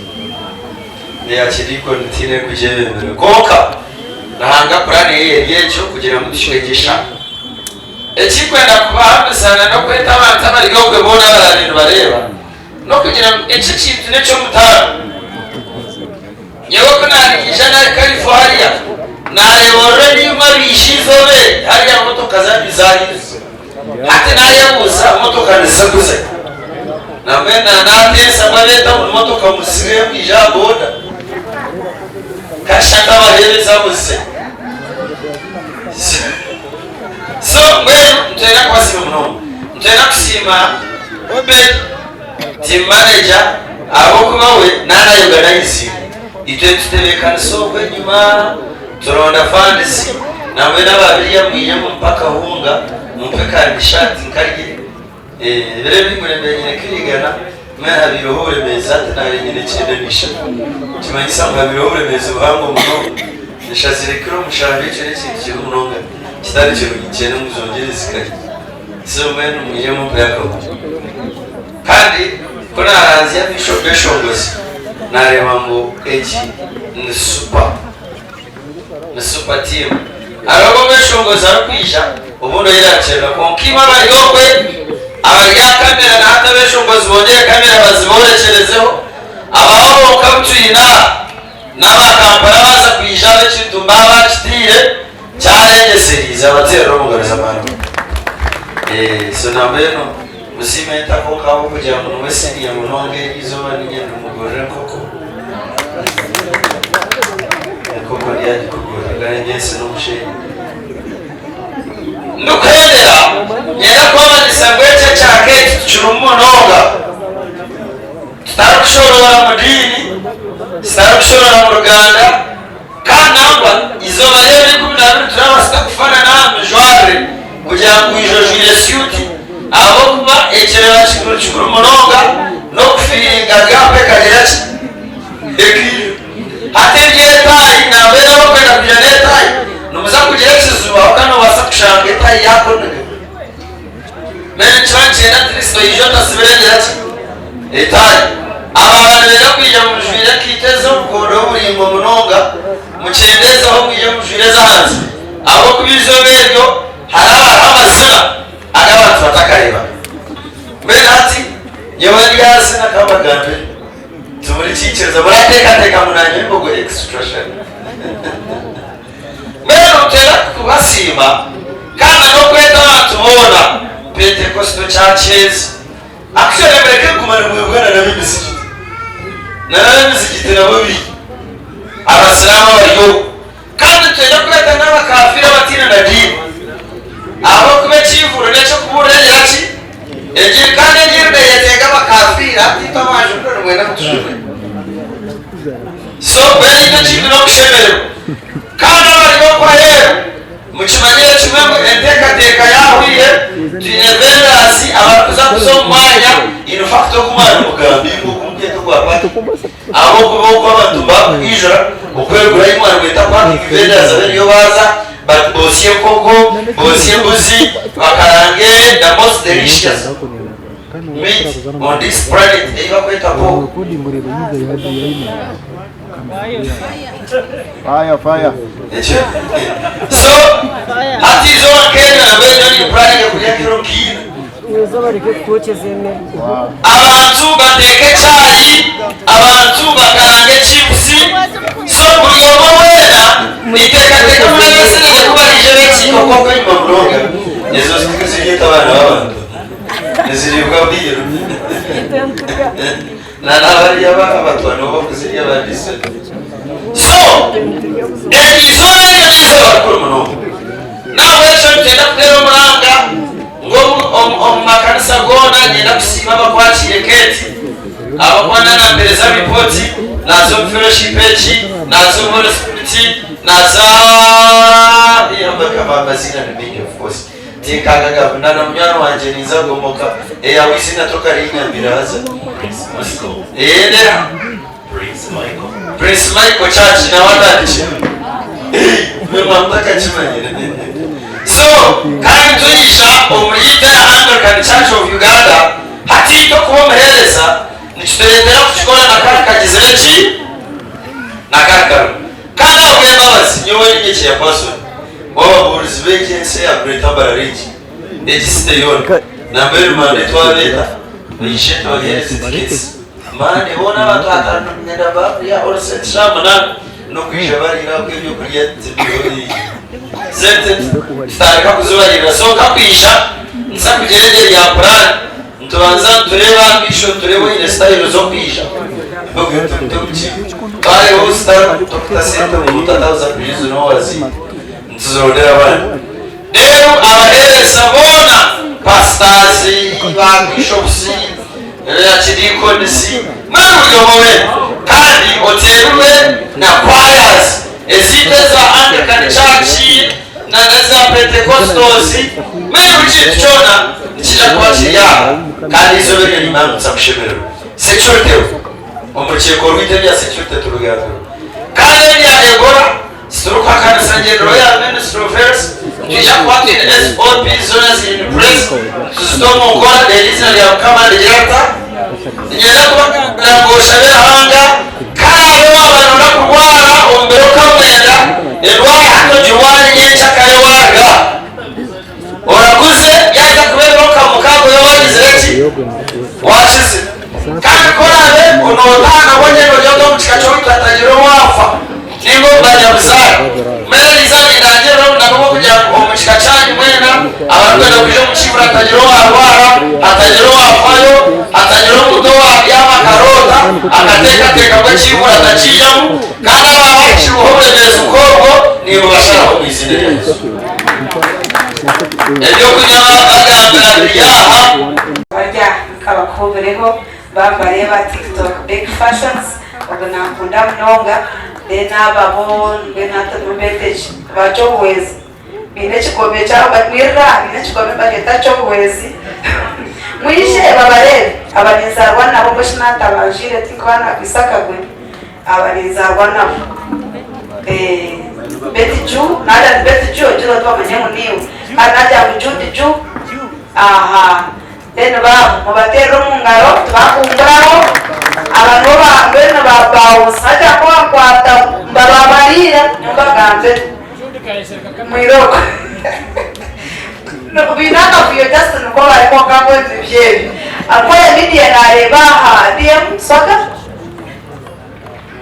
eya kidiikoni tihaine erikugyebembera. Kwonka Ruhanga puraani ye eri egyo kugira ngu tuhikye eshaaha. Ekirikwenda kubahamiza na n'okweta abantu abari okwe boona abaraabe nibareeba, n'okugira ngu eki ekintu n'eky'omutaano. Nyowe ku naariija nari Kalifu hariya, naareeba orurembo abaija eizooba eri hariya motoka zaanyu zaahirize. Hati naayebuuza motoka niziza kuza hi? Nambwenu naateesa ngu abeeta ngu motoka muzibe mwije aha boda. Kashusha nkabaheereza muzize. So mbwenu nitwenda kubasiima munonga. Nitwenda kusiima Obed team manager ahabw'okuba we naanayorganizinga. Itwe nitutebeekanisa okwo enyima. Turonda funds nambwenu aba biriya mwije mumpe akahunga mumpe ka t-shirt nkarye ebiro ebi nguremire nyine kirigana mbwenu habaireho oburemeezi hati nare nyine 93 nikimanyisa ngu habaireho oburemeezi buhango munonga nshazire kiro mushanju ekyo nekintu kibi munonga kitari kirungi nikyenda ngu zongyere zikanye so mbwenu mwije mumpe akahunga kandi kunaranzya amaisho geshongozi nareeba ngu egi ni super. Ni super team. Hariho obu omweshongozi arikwija obundi oyerarikirira kwonka imwe abari okwe abari aha kamera na hati abeshongozi bongyere kamera baziborekyerezeho abaho bonka abu twine aha n'aba Kampala baaza kwija ab'ekintu mbaba bakitiire kyarengyeseriize abateerere omu ngaro z'amaani. So nambwenu musiime ntako ahabw'okugira ngu niwe senior munonga eri izooba niinye ndimugurira enkoko. Enkoko ndyagikugurira kandi nyensi n'omushenyi. Ndikuhendera nyenda kubamanyisa ngu eki ekyaka eki tukirimu munonga tutarikushoroora mu diini, tutarikushoroora mu ruganda kandi nangwa eizooba ry'ebiro 12 turabaasika kufanana aha mijwarire kugira ngu oije ojwaire syuti ahabw'okuba ekireba kikuru kikuru munonga n'okufiiringa gaapu ekagira ki? Ekaija. Hati eby'etaayi nambwenu abarikwenda kwija n'etaayi nimuza kugira ekizibu ahabw'okuba noobaasa kushanga etaayi yaakonire. Mbwenu nikiba nikyenda at least oije otasibire ngira ki? Etaayi. Abaaba nibenda kwija mujwire enkaito ez'obukondo oburaingwa munonga mukyendeezeho mwije mujwire ez'ahansi ahabw'okuba eizooba eryo Haraba hariho amazina agu abantu batakareebaga. Mbwenu hati nyowe ndyazina kambagambire, timurikiikiriza, murateekateeka ngu naanye ndi ogwo extra shana. Mbwenu nitwenda kubasiima kandi n'okweta abantu boona Pentecostal churches. Actually mureke kuguma nimwebwana n'ab'emizigiti. Na n'ab'emizigiti nabo baingi. Abasiraamu abari okwo. Kandi nitwenda kweta n'abakafiiri abataine na diini, ahabw'okuba ekiihuro n'eky'okubuurira engira ki? Engiri. Kandi engiri neeyetenga abakafiiri, hati itwe abaajunire nimwenda ngu tujunwe? So mbwenu itwe ekintu n'okushemererwa. Kandi abari okwo aheeru, mukimanyire kimwe ngu enteekateeka yaahweire, twine vendors abarikuza. Hati ogu mwari mugamba imwe ogu mukweta ogwa parking ahabw'okuba oku abantu bakwijura okwegura ahi mwari mweta parking vendors abe niyo baaza bati boosye enkoko, boosye embuzi, bakarange the most delicious meat on this planet ei bakweta pork. Fire, fire. So hati izooba nk'eryo nambwenu nyowe nimpuraninga kurya kiro nkaina. Abantu bateeka echai, abantu bakaranga echipusi, so buri omwe weena niteekateeka ngu n'abesigye ku baraije bekiika kwonka enyima munonga ezo zirikuzireeta abaana b'abantu niziriibwa bwiru na nabariya abatwa nibo bakuzirya ba Disoni. So eryo izooba eryo n'eizooba rikuru munonga. Nahabwekyo nitwenda kuteera omuranga ngu omu makanisa goona niinyenda kusiima abakwakiire Kate ahabw'okuba naanampereza ripooti naaza omu fellowship egi, naaza omu Holy Spirit, naaza amaziina ni maingi of course tinkagagamba na munywani wangye ninza kugomoka eyawe eiziina tokarinyambira haza Eeh. Prince Michael Church nawe atandikire mutakakimanyire so kandi twija omuri Itaya Anglican Church of Uganda hati itwe kuba omuhereza nikituretera kukikora na kari kagizire ki na kari kabi kandi ahabw'embabazi nyowe ninye chairperson w'ababuurizi b'egi ensi eya Greater Mbarara egi egi city yoona nambwenu Monday twabeeta baije tubahereze tickets Mani boona abantu ataano niinyenda baakurya orusente shaaha munaana n'okwija bariire ahabwa ebyokurya tibiriho sente tutandika kuzibariirira so nkakwija nza kugira eryo erya puraani nitubanza nitureeba aha maisho nitureeba oine sitayiro z'okwija twareeba obu zitari sente omuntu atakuza kwija nowaziita nituzirondera abandi Reero abaheereza boona, pasitazi, ba bishopusi, abakidiikonisi, mbwenu buri omwe weena, kandi oteerwe na choirs ezindi eza Anglican Church na n'eza Pentecostals, mbwenu buri kintu kyona nikiija kuba kiri aha, kandi eizooba eryo niimanya kushemererwa. Security, omu rukiiko rwaitu ebya security tubigambireho. Kandi ebya Ebola. Titurikuhakanisa ngyendero ya Ministry of Health, nitwija kuba twine SOP zoona ziri in place nituzita omu nkora reero eizina rya Mukama rigira rita? Niinyenda kubagambira ngu oshabe Ruhanga ku araabe waaba nooyenda kurwara omu biro okamwenda, endwara hati ogirware nyenkyakare waaruga aha. Oraguze yaaza kuba ebiro nka mukaaga obe waagizire ki? Waakizire. Kandi ku oraabe nootaaha nabwo nyene ori omu kika ky'owaitu hatagira owaafa nainga omu banyabuzaare. Mbwenu eriizooba nindangirira obunabi bw'okugira ngu omu kika kyanyu mwena abarikwenda kwija omu kiibura hatagira owaarwara, hatagira owaafayo, hatagira omuntu owaabyama akaroota akateekateeka ngu ekiibura atakiijamu, kandi abaaba bahikirweho oburemeezi nk'obwo nimbubasharaho omu iziina rya Yesu. Ebyokunywa bagambira biri aha. Barya nkabakuhubireho bambareeba tiktok big fashions ogwo nankunda munonga then abo abo mbwenu hati nimbete ki ba kyobuhwezi baine ekigombe kyabo batwirira aha baine ekigombe nibakyeta kyobuhwezi mwije babareebe aba ninzaarwa nabo mbwenu shi natabanjwire tinkuba nakwitse akagwe. Aba ninzaarwa nabo. Betty Ju, naagira nti Betty Ju ogire oti bamanye ngu niiwe. Kandi naagira ngu Jude Ju, aha. Then baabo mubateerere omu ngaro tibakumburaho. Aba nibo ba mbwenu ba bounce. Hati aku wankwata mbarwamariira nyowe mbagambire. Mwirooko. Baine akavuyo just nikwo bari kwonka mbwenu nibyo ebyo. Akoya media naareeba aha DM Swaga.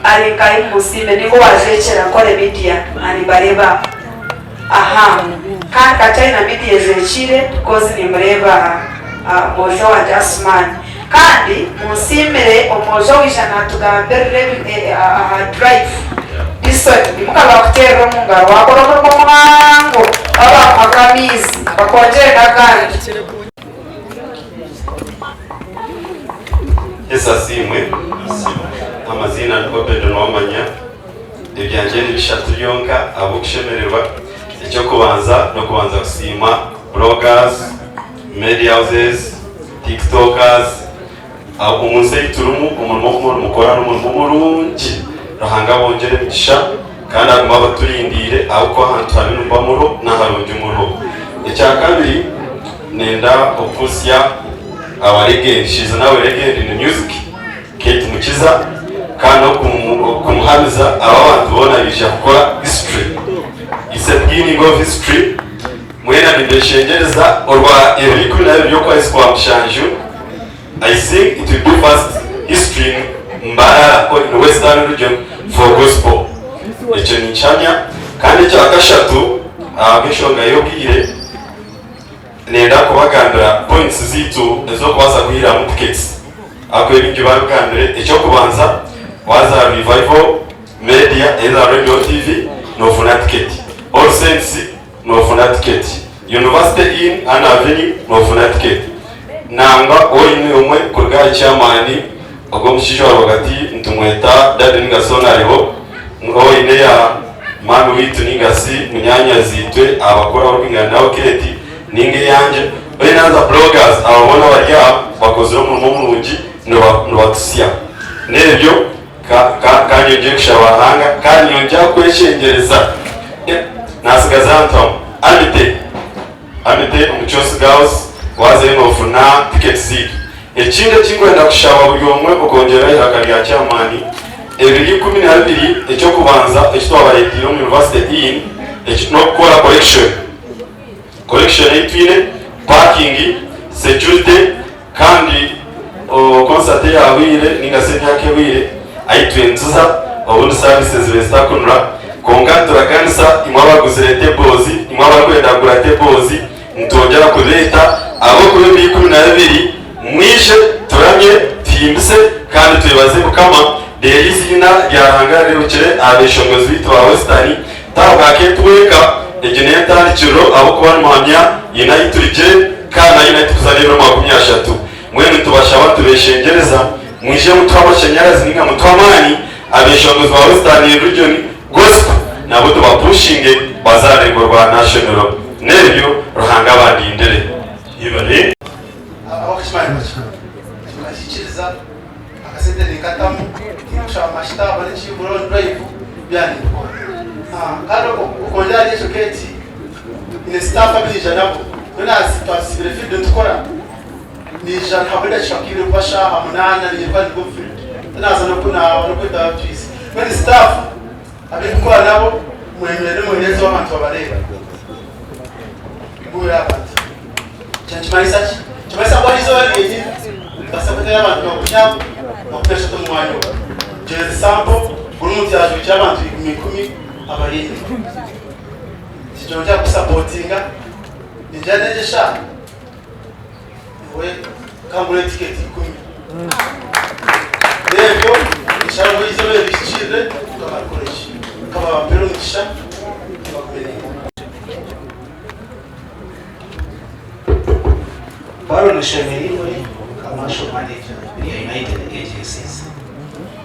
Ari nkahi munsiime ninga owajwekyera nkore media nimbareeba aha kandi Kachina media ejwekiire because nimureeba omwojo wangye Asuman kandi munsiimire omwojo owaija natugambirira aha drive Dison nimukaba kuteerera omungaro wakora omurimo muhango baba bakuhaga amaizi bakwongyere n'agandi. Yesu asiimwe. Amaziina ni Obed Nuwamanya. Ebyangye ni bishatu byonka ahabw'okushemererwa. Eky'okubanza n'okubanza kusiima bloggers, media houses, tiktokers, Omu nsi ei turimu, omurimo ogu murikukora n'omurimo murungi. Ruhanga abongyere emigisha kandi agume abaturindiire ahabw'okuba ahantu habi nimuba muriho n'aharungi muriho. Ekyakabiri, nenda okuhitsya our legend, she is now a legend in music, Kate Mukiza kandi n'okumuhamiza aba abantu boona baija kukora history. It's a beginning of history. Mwena nimbeshengyereza orwa ebiro 12 by'okwezi kwa mushanju, I think it will be first history in Mbarara or in Western region for gospel. Ekyo ninkihamya. Kandi ekya kashatu, ahabw'enshonga y'obwire, nenda kubagambira points zaitu ez'okubaasa kwihiramu tickets. Ahabw'okuba ebingi babigambire. Eky'okubanza, waaza aha Revival Media eza Radio TV, noofuna tiketi. All Saints noofuna tiketi. University Inn Ann Avenue noofuna tiketi. Nangwa oine omwe kuruga ahari chairman ogwo omushaija owa rwagati nitumweta Daddy ninga Son ariho, oine ya maami waitu ninga si munyaanyazi itwe abakuru abarikwingana nawe Kate ninga eyangye, oine haza bloggers abo boona abari aha bakozire omurimo murungi nibatusya. N'ebyo ka nyongyere kushaba Ruhanga kandi nyongyere kweshengyereza nasigaza ntamu Amite Amite omu Kiosk Girls wazayo nofuna tickets zaitu. Ekindi ekinkwenda kushaba buri omwe okwongyerera eihaka rya chairman ebiri 12 ekyokubanza ekitwabareteire omu University Inn nokukora collection collection eyitwine, parking, security Kandi concert eyahweire ninga shi emyaka ehweire ahi twiine nituza obundi services zibaire zitakunura kwonka nituraganisa imwe abaguzire tables imwe abarikwenda kugura tables nitwongyera kubeeta ahabw'okuba ebiro 12 mwije turamye tuhimbise kandi twebaze Mukama reero eiziina rya Ruhanga rirebukire aha beshongozi baitu ba Western Ti ahabwa Kate wenka, egi n'entandikiriro ahabw'okuba nimuhamya haine ahu turigire kandi haine ahu turikuza n'ebiro 30. Mbwenu nitubashaba nitubeshengyereza mwije mutuhe amashanyarazi ninga mutuhe amaani abeshongozi ba Western Region Gospel nabo tubapushinge baze aha rurengo rwa National. N'ebyo Ruhanga abandindire. Yebare. Ahabw'okukimanya nibakikora. Ekyo nkakikiriza, akasente ninkatamu, tinkushaba mashita, abone ekihingura on drive, byona nimbikora. Kandi okwongyera ahari ekyo Kate, nyine staff abu naija nabo, mbwenu twasibire field nitukora, naija nkahabwa edakiika nka ibiri kuba shaaha munaana ninyiruka ninduga omu field, tinaaza n'okunaaba n'okwetaba bitwise. Mbwenu staff abu ndikukora nabo, mwemerere mwereezeho abantu babareebe. Mbuurire abantu. Ekyo nikimanyisa ki? Nikimanyisa ngu aha izooba ryenyini nitubaasa kwetayo abantu 30 omu mwanya ogwo. Gyereza sampo, buri muntu yaajwekyera abantu ikumi ikumi abari enyima. Nikigyongyera kukusapotinga. Ningira n'egi eshaaha nyowe nkangura etiketi 10. N'ebyo ninshaba ngu eizooba eryo rihikiirire Mukama arikore ki? Mukama abampeere omugisha, abagume naimwe. Baron Nshemereirwe, Commercial Manager ya United Agencies.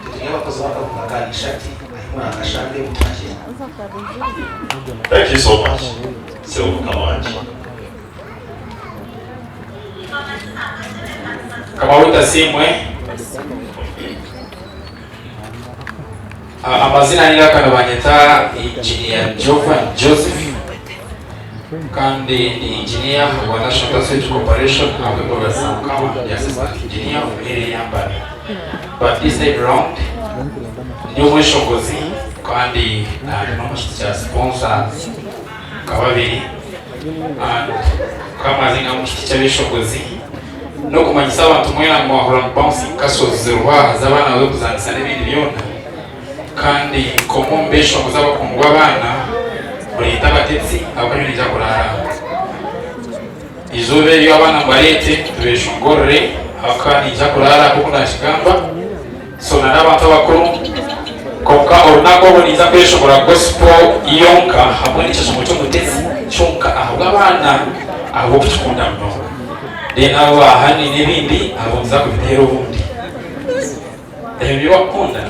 Turi abakozi b'akabuga ka Ishati ahi murakashange mutahye. Thank you so much sebo mukama wangye. Mukama waitu asiimwe. Amazina n'eiraka nibanyeta Engineer Jovan Joseph kandi ndi engineer wa National Gas Sewage Corporation ahabw'embabazi za Mukama ndi assistant engineer omu area ya Mbale. But this time round ndi omweshongozi kandi ndi n'omu kiti kya sponsors nka babiri and kamwaze omu kiti ky'abeshongozi N'okumanyisa abantu mwena ngu mwahurira ngu bouncing castles ziriho aha z'abaana z'okuzaanisa n'ebindi byona. Kandi nk'omwe omu beeshongozi abakundwa abaana, mureete abatetsi ahabw'okuba nyowe niinyija kuraara aha. Eizooba eryo abaana mubareete tubeeshongorere ahabw'okuba niinyija kuraara aha nk'oku naakigamba. So na n'abantu abakuru. Kwonka orunaku orwo niinyija kweshongora gospel yonka hamwe n'ekyeshongo ky'omutetsi kyonka ahabw'abaana ahabw'okukikunda munonga. Then abo ba honey n'ebindi abo nza kubiteera obundi. Ebyo nibyo bakukunda.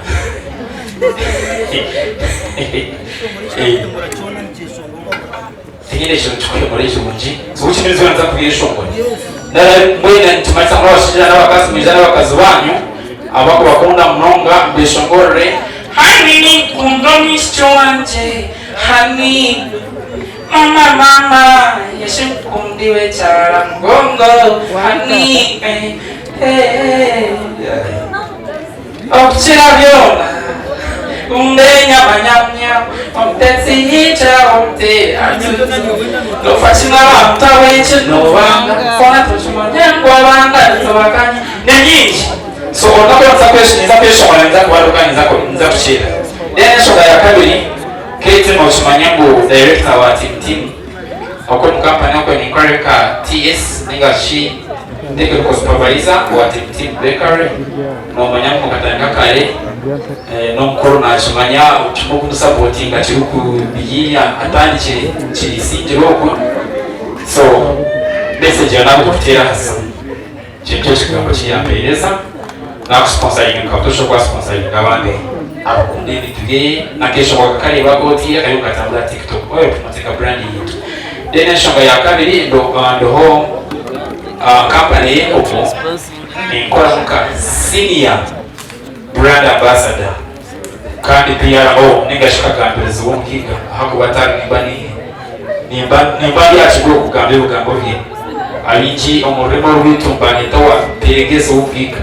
Tinyine ekintu kikuhemura ekirungi. So which means weena nza kubyeshongora. Mbwenu nikimanyisa ngu abashaija n'abakazi mwije n'abakazi banyu abakubakunda munonga mbeshongorere. Honey ninkunda omwishiki wangye honey Mama mama yesu nkukunda iwe kyara mugongo honey eh eh Okukira byona kunda enyama nyam-nyam Omutetsi yaija omuteera tutu Nofa ki n'abantu abaingi nobanga Hoona tokimanya ngu abandi nitubakanya Ni nyingi so olunaku oru ninza kweshongora ninza kubaruka ninza kukiira Then enshonga ya kabiri Kate nokimanya ngu director wa Team Team okwo omu company okwo ninkora nka TS ninga shi Technical Supervisor wa Team Team Bakery nomanya ngu mukatandika kare nomukuru nakimanya kimwe okumusapotinga kirikubiyiiya atandikire kirisingire okwo so message eyo nakukuteera aha simu. Ekyo nikyo kigambo ki yampeereza, nakusiponsaringa nka butoosha oku asiponsaringa abandi abakunda ebintu bye n'akeeshongo akakareeba aku otiire kariyo nikatambura aha TikTok oyo promotinga brand yaitu. Then enshonga ya kabiri ndoho company y'enkoko ninkoramu nka senior brand ambassador kandi PRO ninga shi kagambirizi w'omuhiga ahakuba atari nimba ni nimba nimba ndi aha kigo kugamba ebigambo bye. Abaingi omu rurimi orwaitu nibanyeta owa Peregezi ow'omuhiga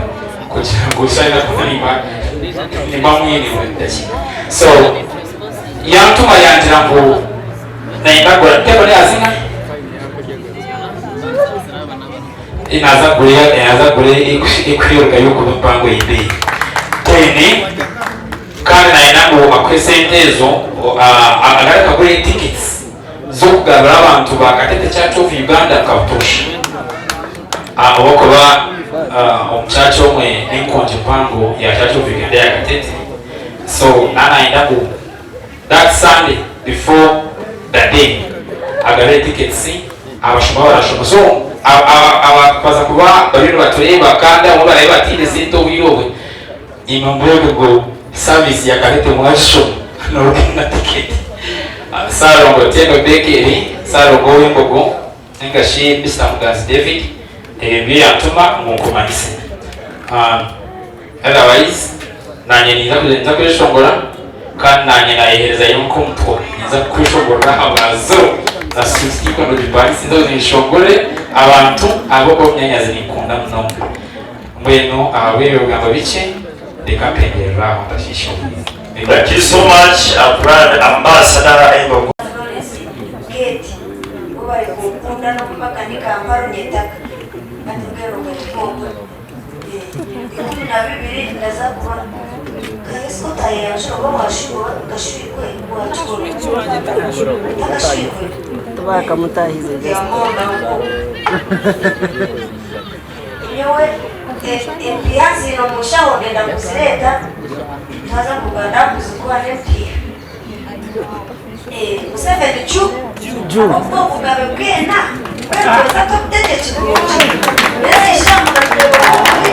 kugira ngu shana ku nimba nimba mwine buri dakiika. So yantuma yangira ngu nayenda kugura table ya zingahi? Naaza kugura naaza kugura ekwiruka y'okuba empango y'ebeeyi. Then kandi nayenda ngu akuhe esente ezo agaruke agure tickets z'okugabira abantu ba Katete Church of Uganda nka butoosha. Ahabw'okuba omu church omwe n'enkongi mpango ya Church of Uganda eya Katete. So naaba nayenda ngu that Sunday before the day agabire tickets abashuma barashoma. So abaza kuba bariyo nibatureeba kandi abamwe barabe bataine sente obwire obwe, imwe mbwenu ngu service ya Katete mwagishoma noruga na ticket. Ssalongo Tendo Bekeri, Ssalongo ow'Embogo ninga shi Mister Muganzi David ebyo nibyo yantuma ngu nkumanyise. Otherwise nanye ninza ninza kweshongora kandi nanye nayeherezayo nk'omutwe ninza kweshongorera aha bwa zero na sweet ikondo gipangise ninza neshongore abantu ahabw'okuba munyanyazi ninkunda munonga. Mbwenu ahabw'ebyo bigambo bikye reka mpenderere aho ntashiisha obwire. Thank you so much brand ambassador Embogo. Lawrence Kate webare kunkunda n'okumakanika mparu nyetaka hati mbwenu okwe 12 ndaza kuba kahesi otayanjura oba washwiirwe okashwirwe wakikora otakashwirwe Tibakamutahize just. Nyowe empiiha nziine omu nshaho ndenda kuzireeta twaza kuganda kuzikuha n'empiiha. Museveni ju ahabw'okuba obugabe bwena bwena tobutegyeki burungi reero eishaha mukatureeba obubi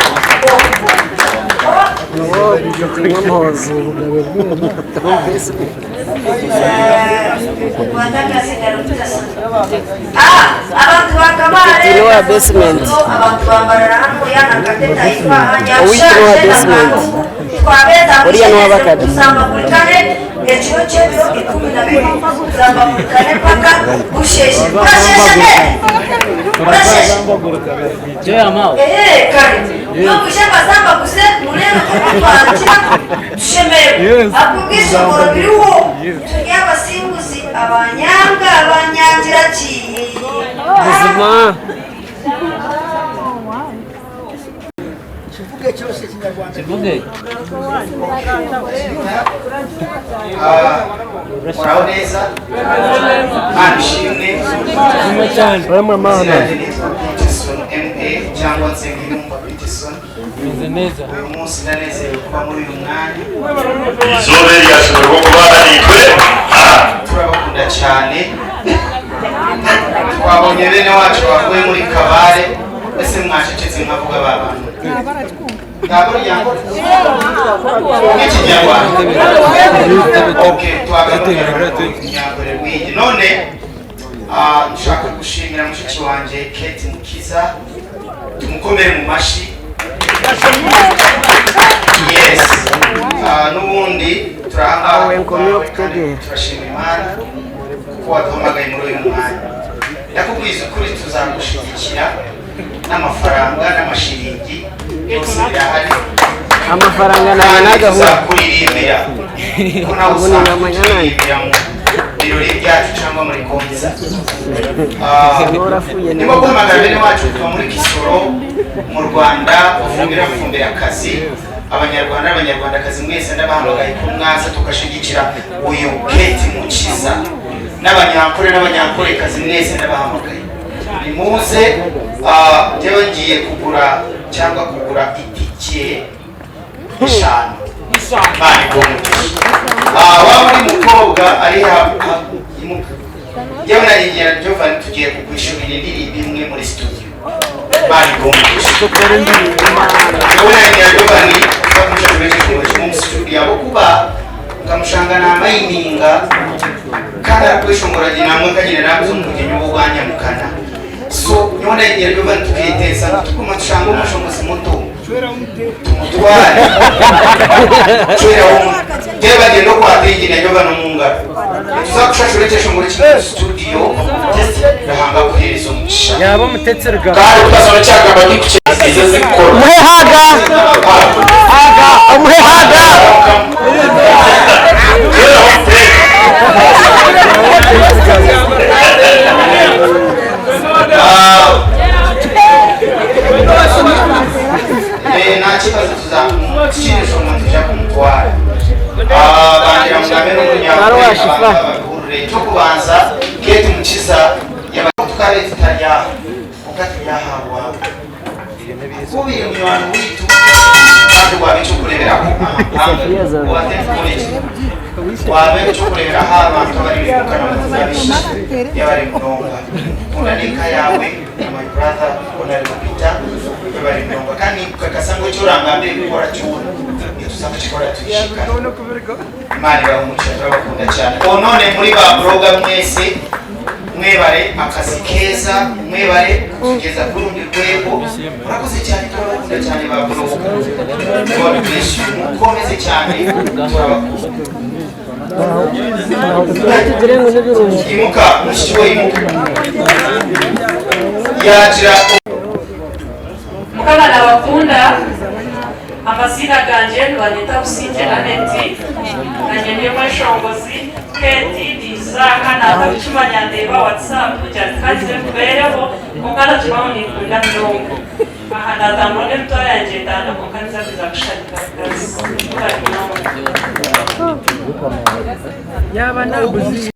Abantu ba Kabale Owaitu n'owa basement. abantu ba Mbarara hanu na Katete ahifa aha Owaitu n'owa Nyakishaje na basement. Kanungu twabeta Oriya n'owabakadi. kuzamba buri kane ekiro ky'ebiro 12 kuzamba buri kane paka busheshe burasheshe ne burasheshe ehe kare n'obwije amazamba guze murebe ko twakira tushemererwe akubwishongoro biriho turi abasinguzi abanyanga abanyangira ki Buzima. Kivuge kyose Kinyarwanda. Kivuge. Muraho neza Imana ishimwe Ishimwe cyane. Uramwe Izina mana. ryanjye nitwa Peterson MA cyangwa Nsengiyumva Peterson Meze neza. uyu munsi ndanezerewe kuba muri uyu mwanya Izooba eryashemererwa kuba naitwe. turabakunda cyane twabonye bene wacu bavuye muri kabare ese mwacecetse nkavuga ba bantu ntabwo ryangwa nk'ikinyarwanda okay twagaruka inyambere wigi none nshaka gushimira mushiki wanjye Kate Mukiza. Tumukomere mu mashi. Yes. N'ubundi turahangaha kubwawe kandi turashima Imana kuko waduhamagaye muri uyu mwanya. Ndakubwiza ukuri, tuzagushigikira n'amafaranga n'amashiringi byose birahari. Amafaranga nawe Kandi nagahura. tuzakuririmbira ko nawe Ubu usanzwe ninamanya nanjye. uturirimbira mu birori byacu cyangwa muri concert. Urafuye. Ndimo guhamagara bene wacu kuva muri Kisoro mu Rwanda, Bufumbira, Fumbira akazi, Abanyarwanda n'Abanyarwandakazi mwese ndabahamagaye ko mwaza tugashigikira uyu Kate Mukiza. N'Abanyankore n'Abanyankorekazi mwese ndabahamagaye, nimuze. Njyewe ngiye kugura cyangwa kugura itike eshanu. Imana iguhe umugisha. Waba uri mukobwa ari imuka, njyewe na Ingera Giovanni tugiye kukwishyurira indirimbo imwe muri studio. Imana iguhe umugisha. Njyewe na Ingera Giovanni twamushakira icyuma kimwe mu studio, abo kuba nkamushanga namayininga kandi arakwishongora namwe kagira nabuze umugenyi w'ubwanyamukana. So nyowe na Ingera Giovanni tukiteza tukuma tushanga umushongozi muto tumutware cweraho tewe bagenda okwata Ingina Giovanni omungaro, tuzakushashura ekyeshongoro kimwe mu studio. Ruhanga kuhereza omugisha. Yaba umutetserwa. Kandi utasoma cyagamba gikukize zikora. Umuhe haga haga, umuhe haga. Nta kibazo, tuzamushimisha umuntu tujya kumutwara. Bangira mugambe n'umunyamakuru babihurire cyo kubanza Kate Mukiza tukare tutaryaha kuko turyahabwa kubiri munywani witu kandi waba icyo kureberaho amahanga watemukoreki waba icyo kureberaho abantu bari bimukana mu nzabishe yabari munonga kunda n'inka yawe na my brother Honorable Peter yabari munonga. Kandi kakasa ngo icyo urangambire gukora cyona ntituzakukikora tuyishikana. Imana ibahe umugisha, turabakunda cyane. None muri ba blogger mwese, mwebare akazi keza, mwebare kutugeza kuri rundi rwego, murakoze cyane, turabakunda cyane ba blogger. God bless you, mukomeze cyane, turabakunda. Tugire ngo n'ibirungo. Imuka mushiki we, imuka yagira. Mukama nabakunda. Amazina ganje nibanyeta Businge Aneti, nanye ndi mweshongozi Keti Isaka nakabikimanya ndeba WhatsApp kyatikazize kubeereho konka nakibaho ninkunda munonga. Aha natambura n'emitwaro yangye etaano, konka niza kushabika kazi munonga. Yaba naguze.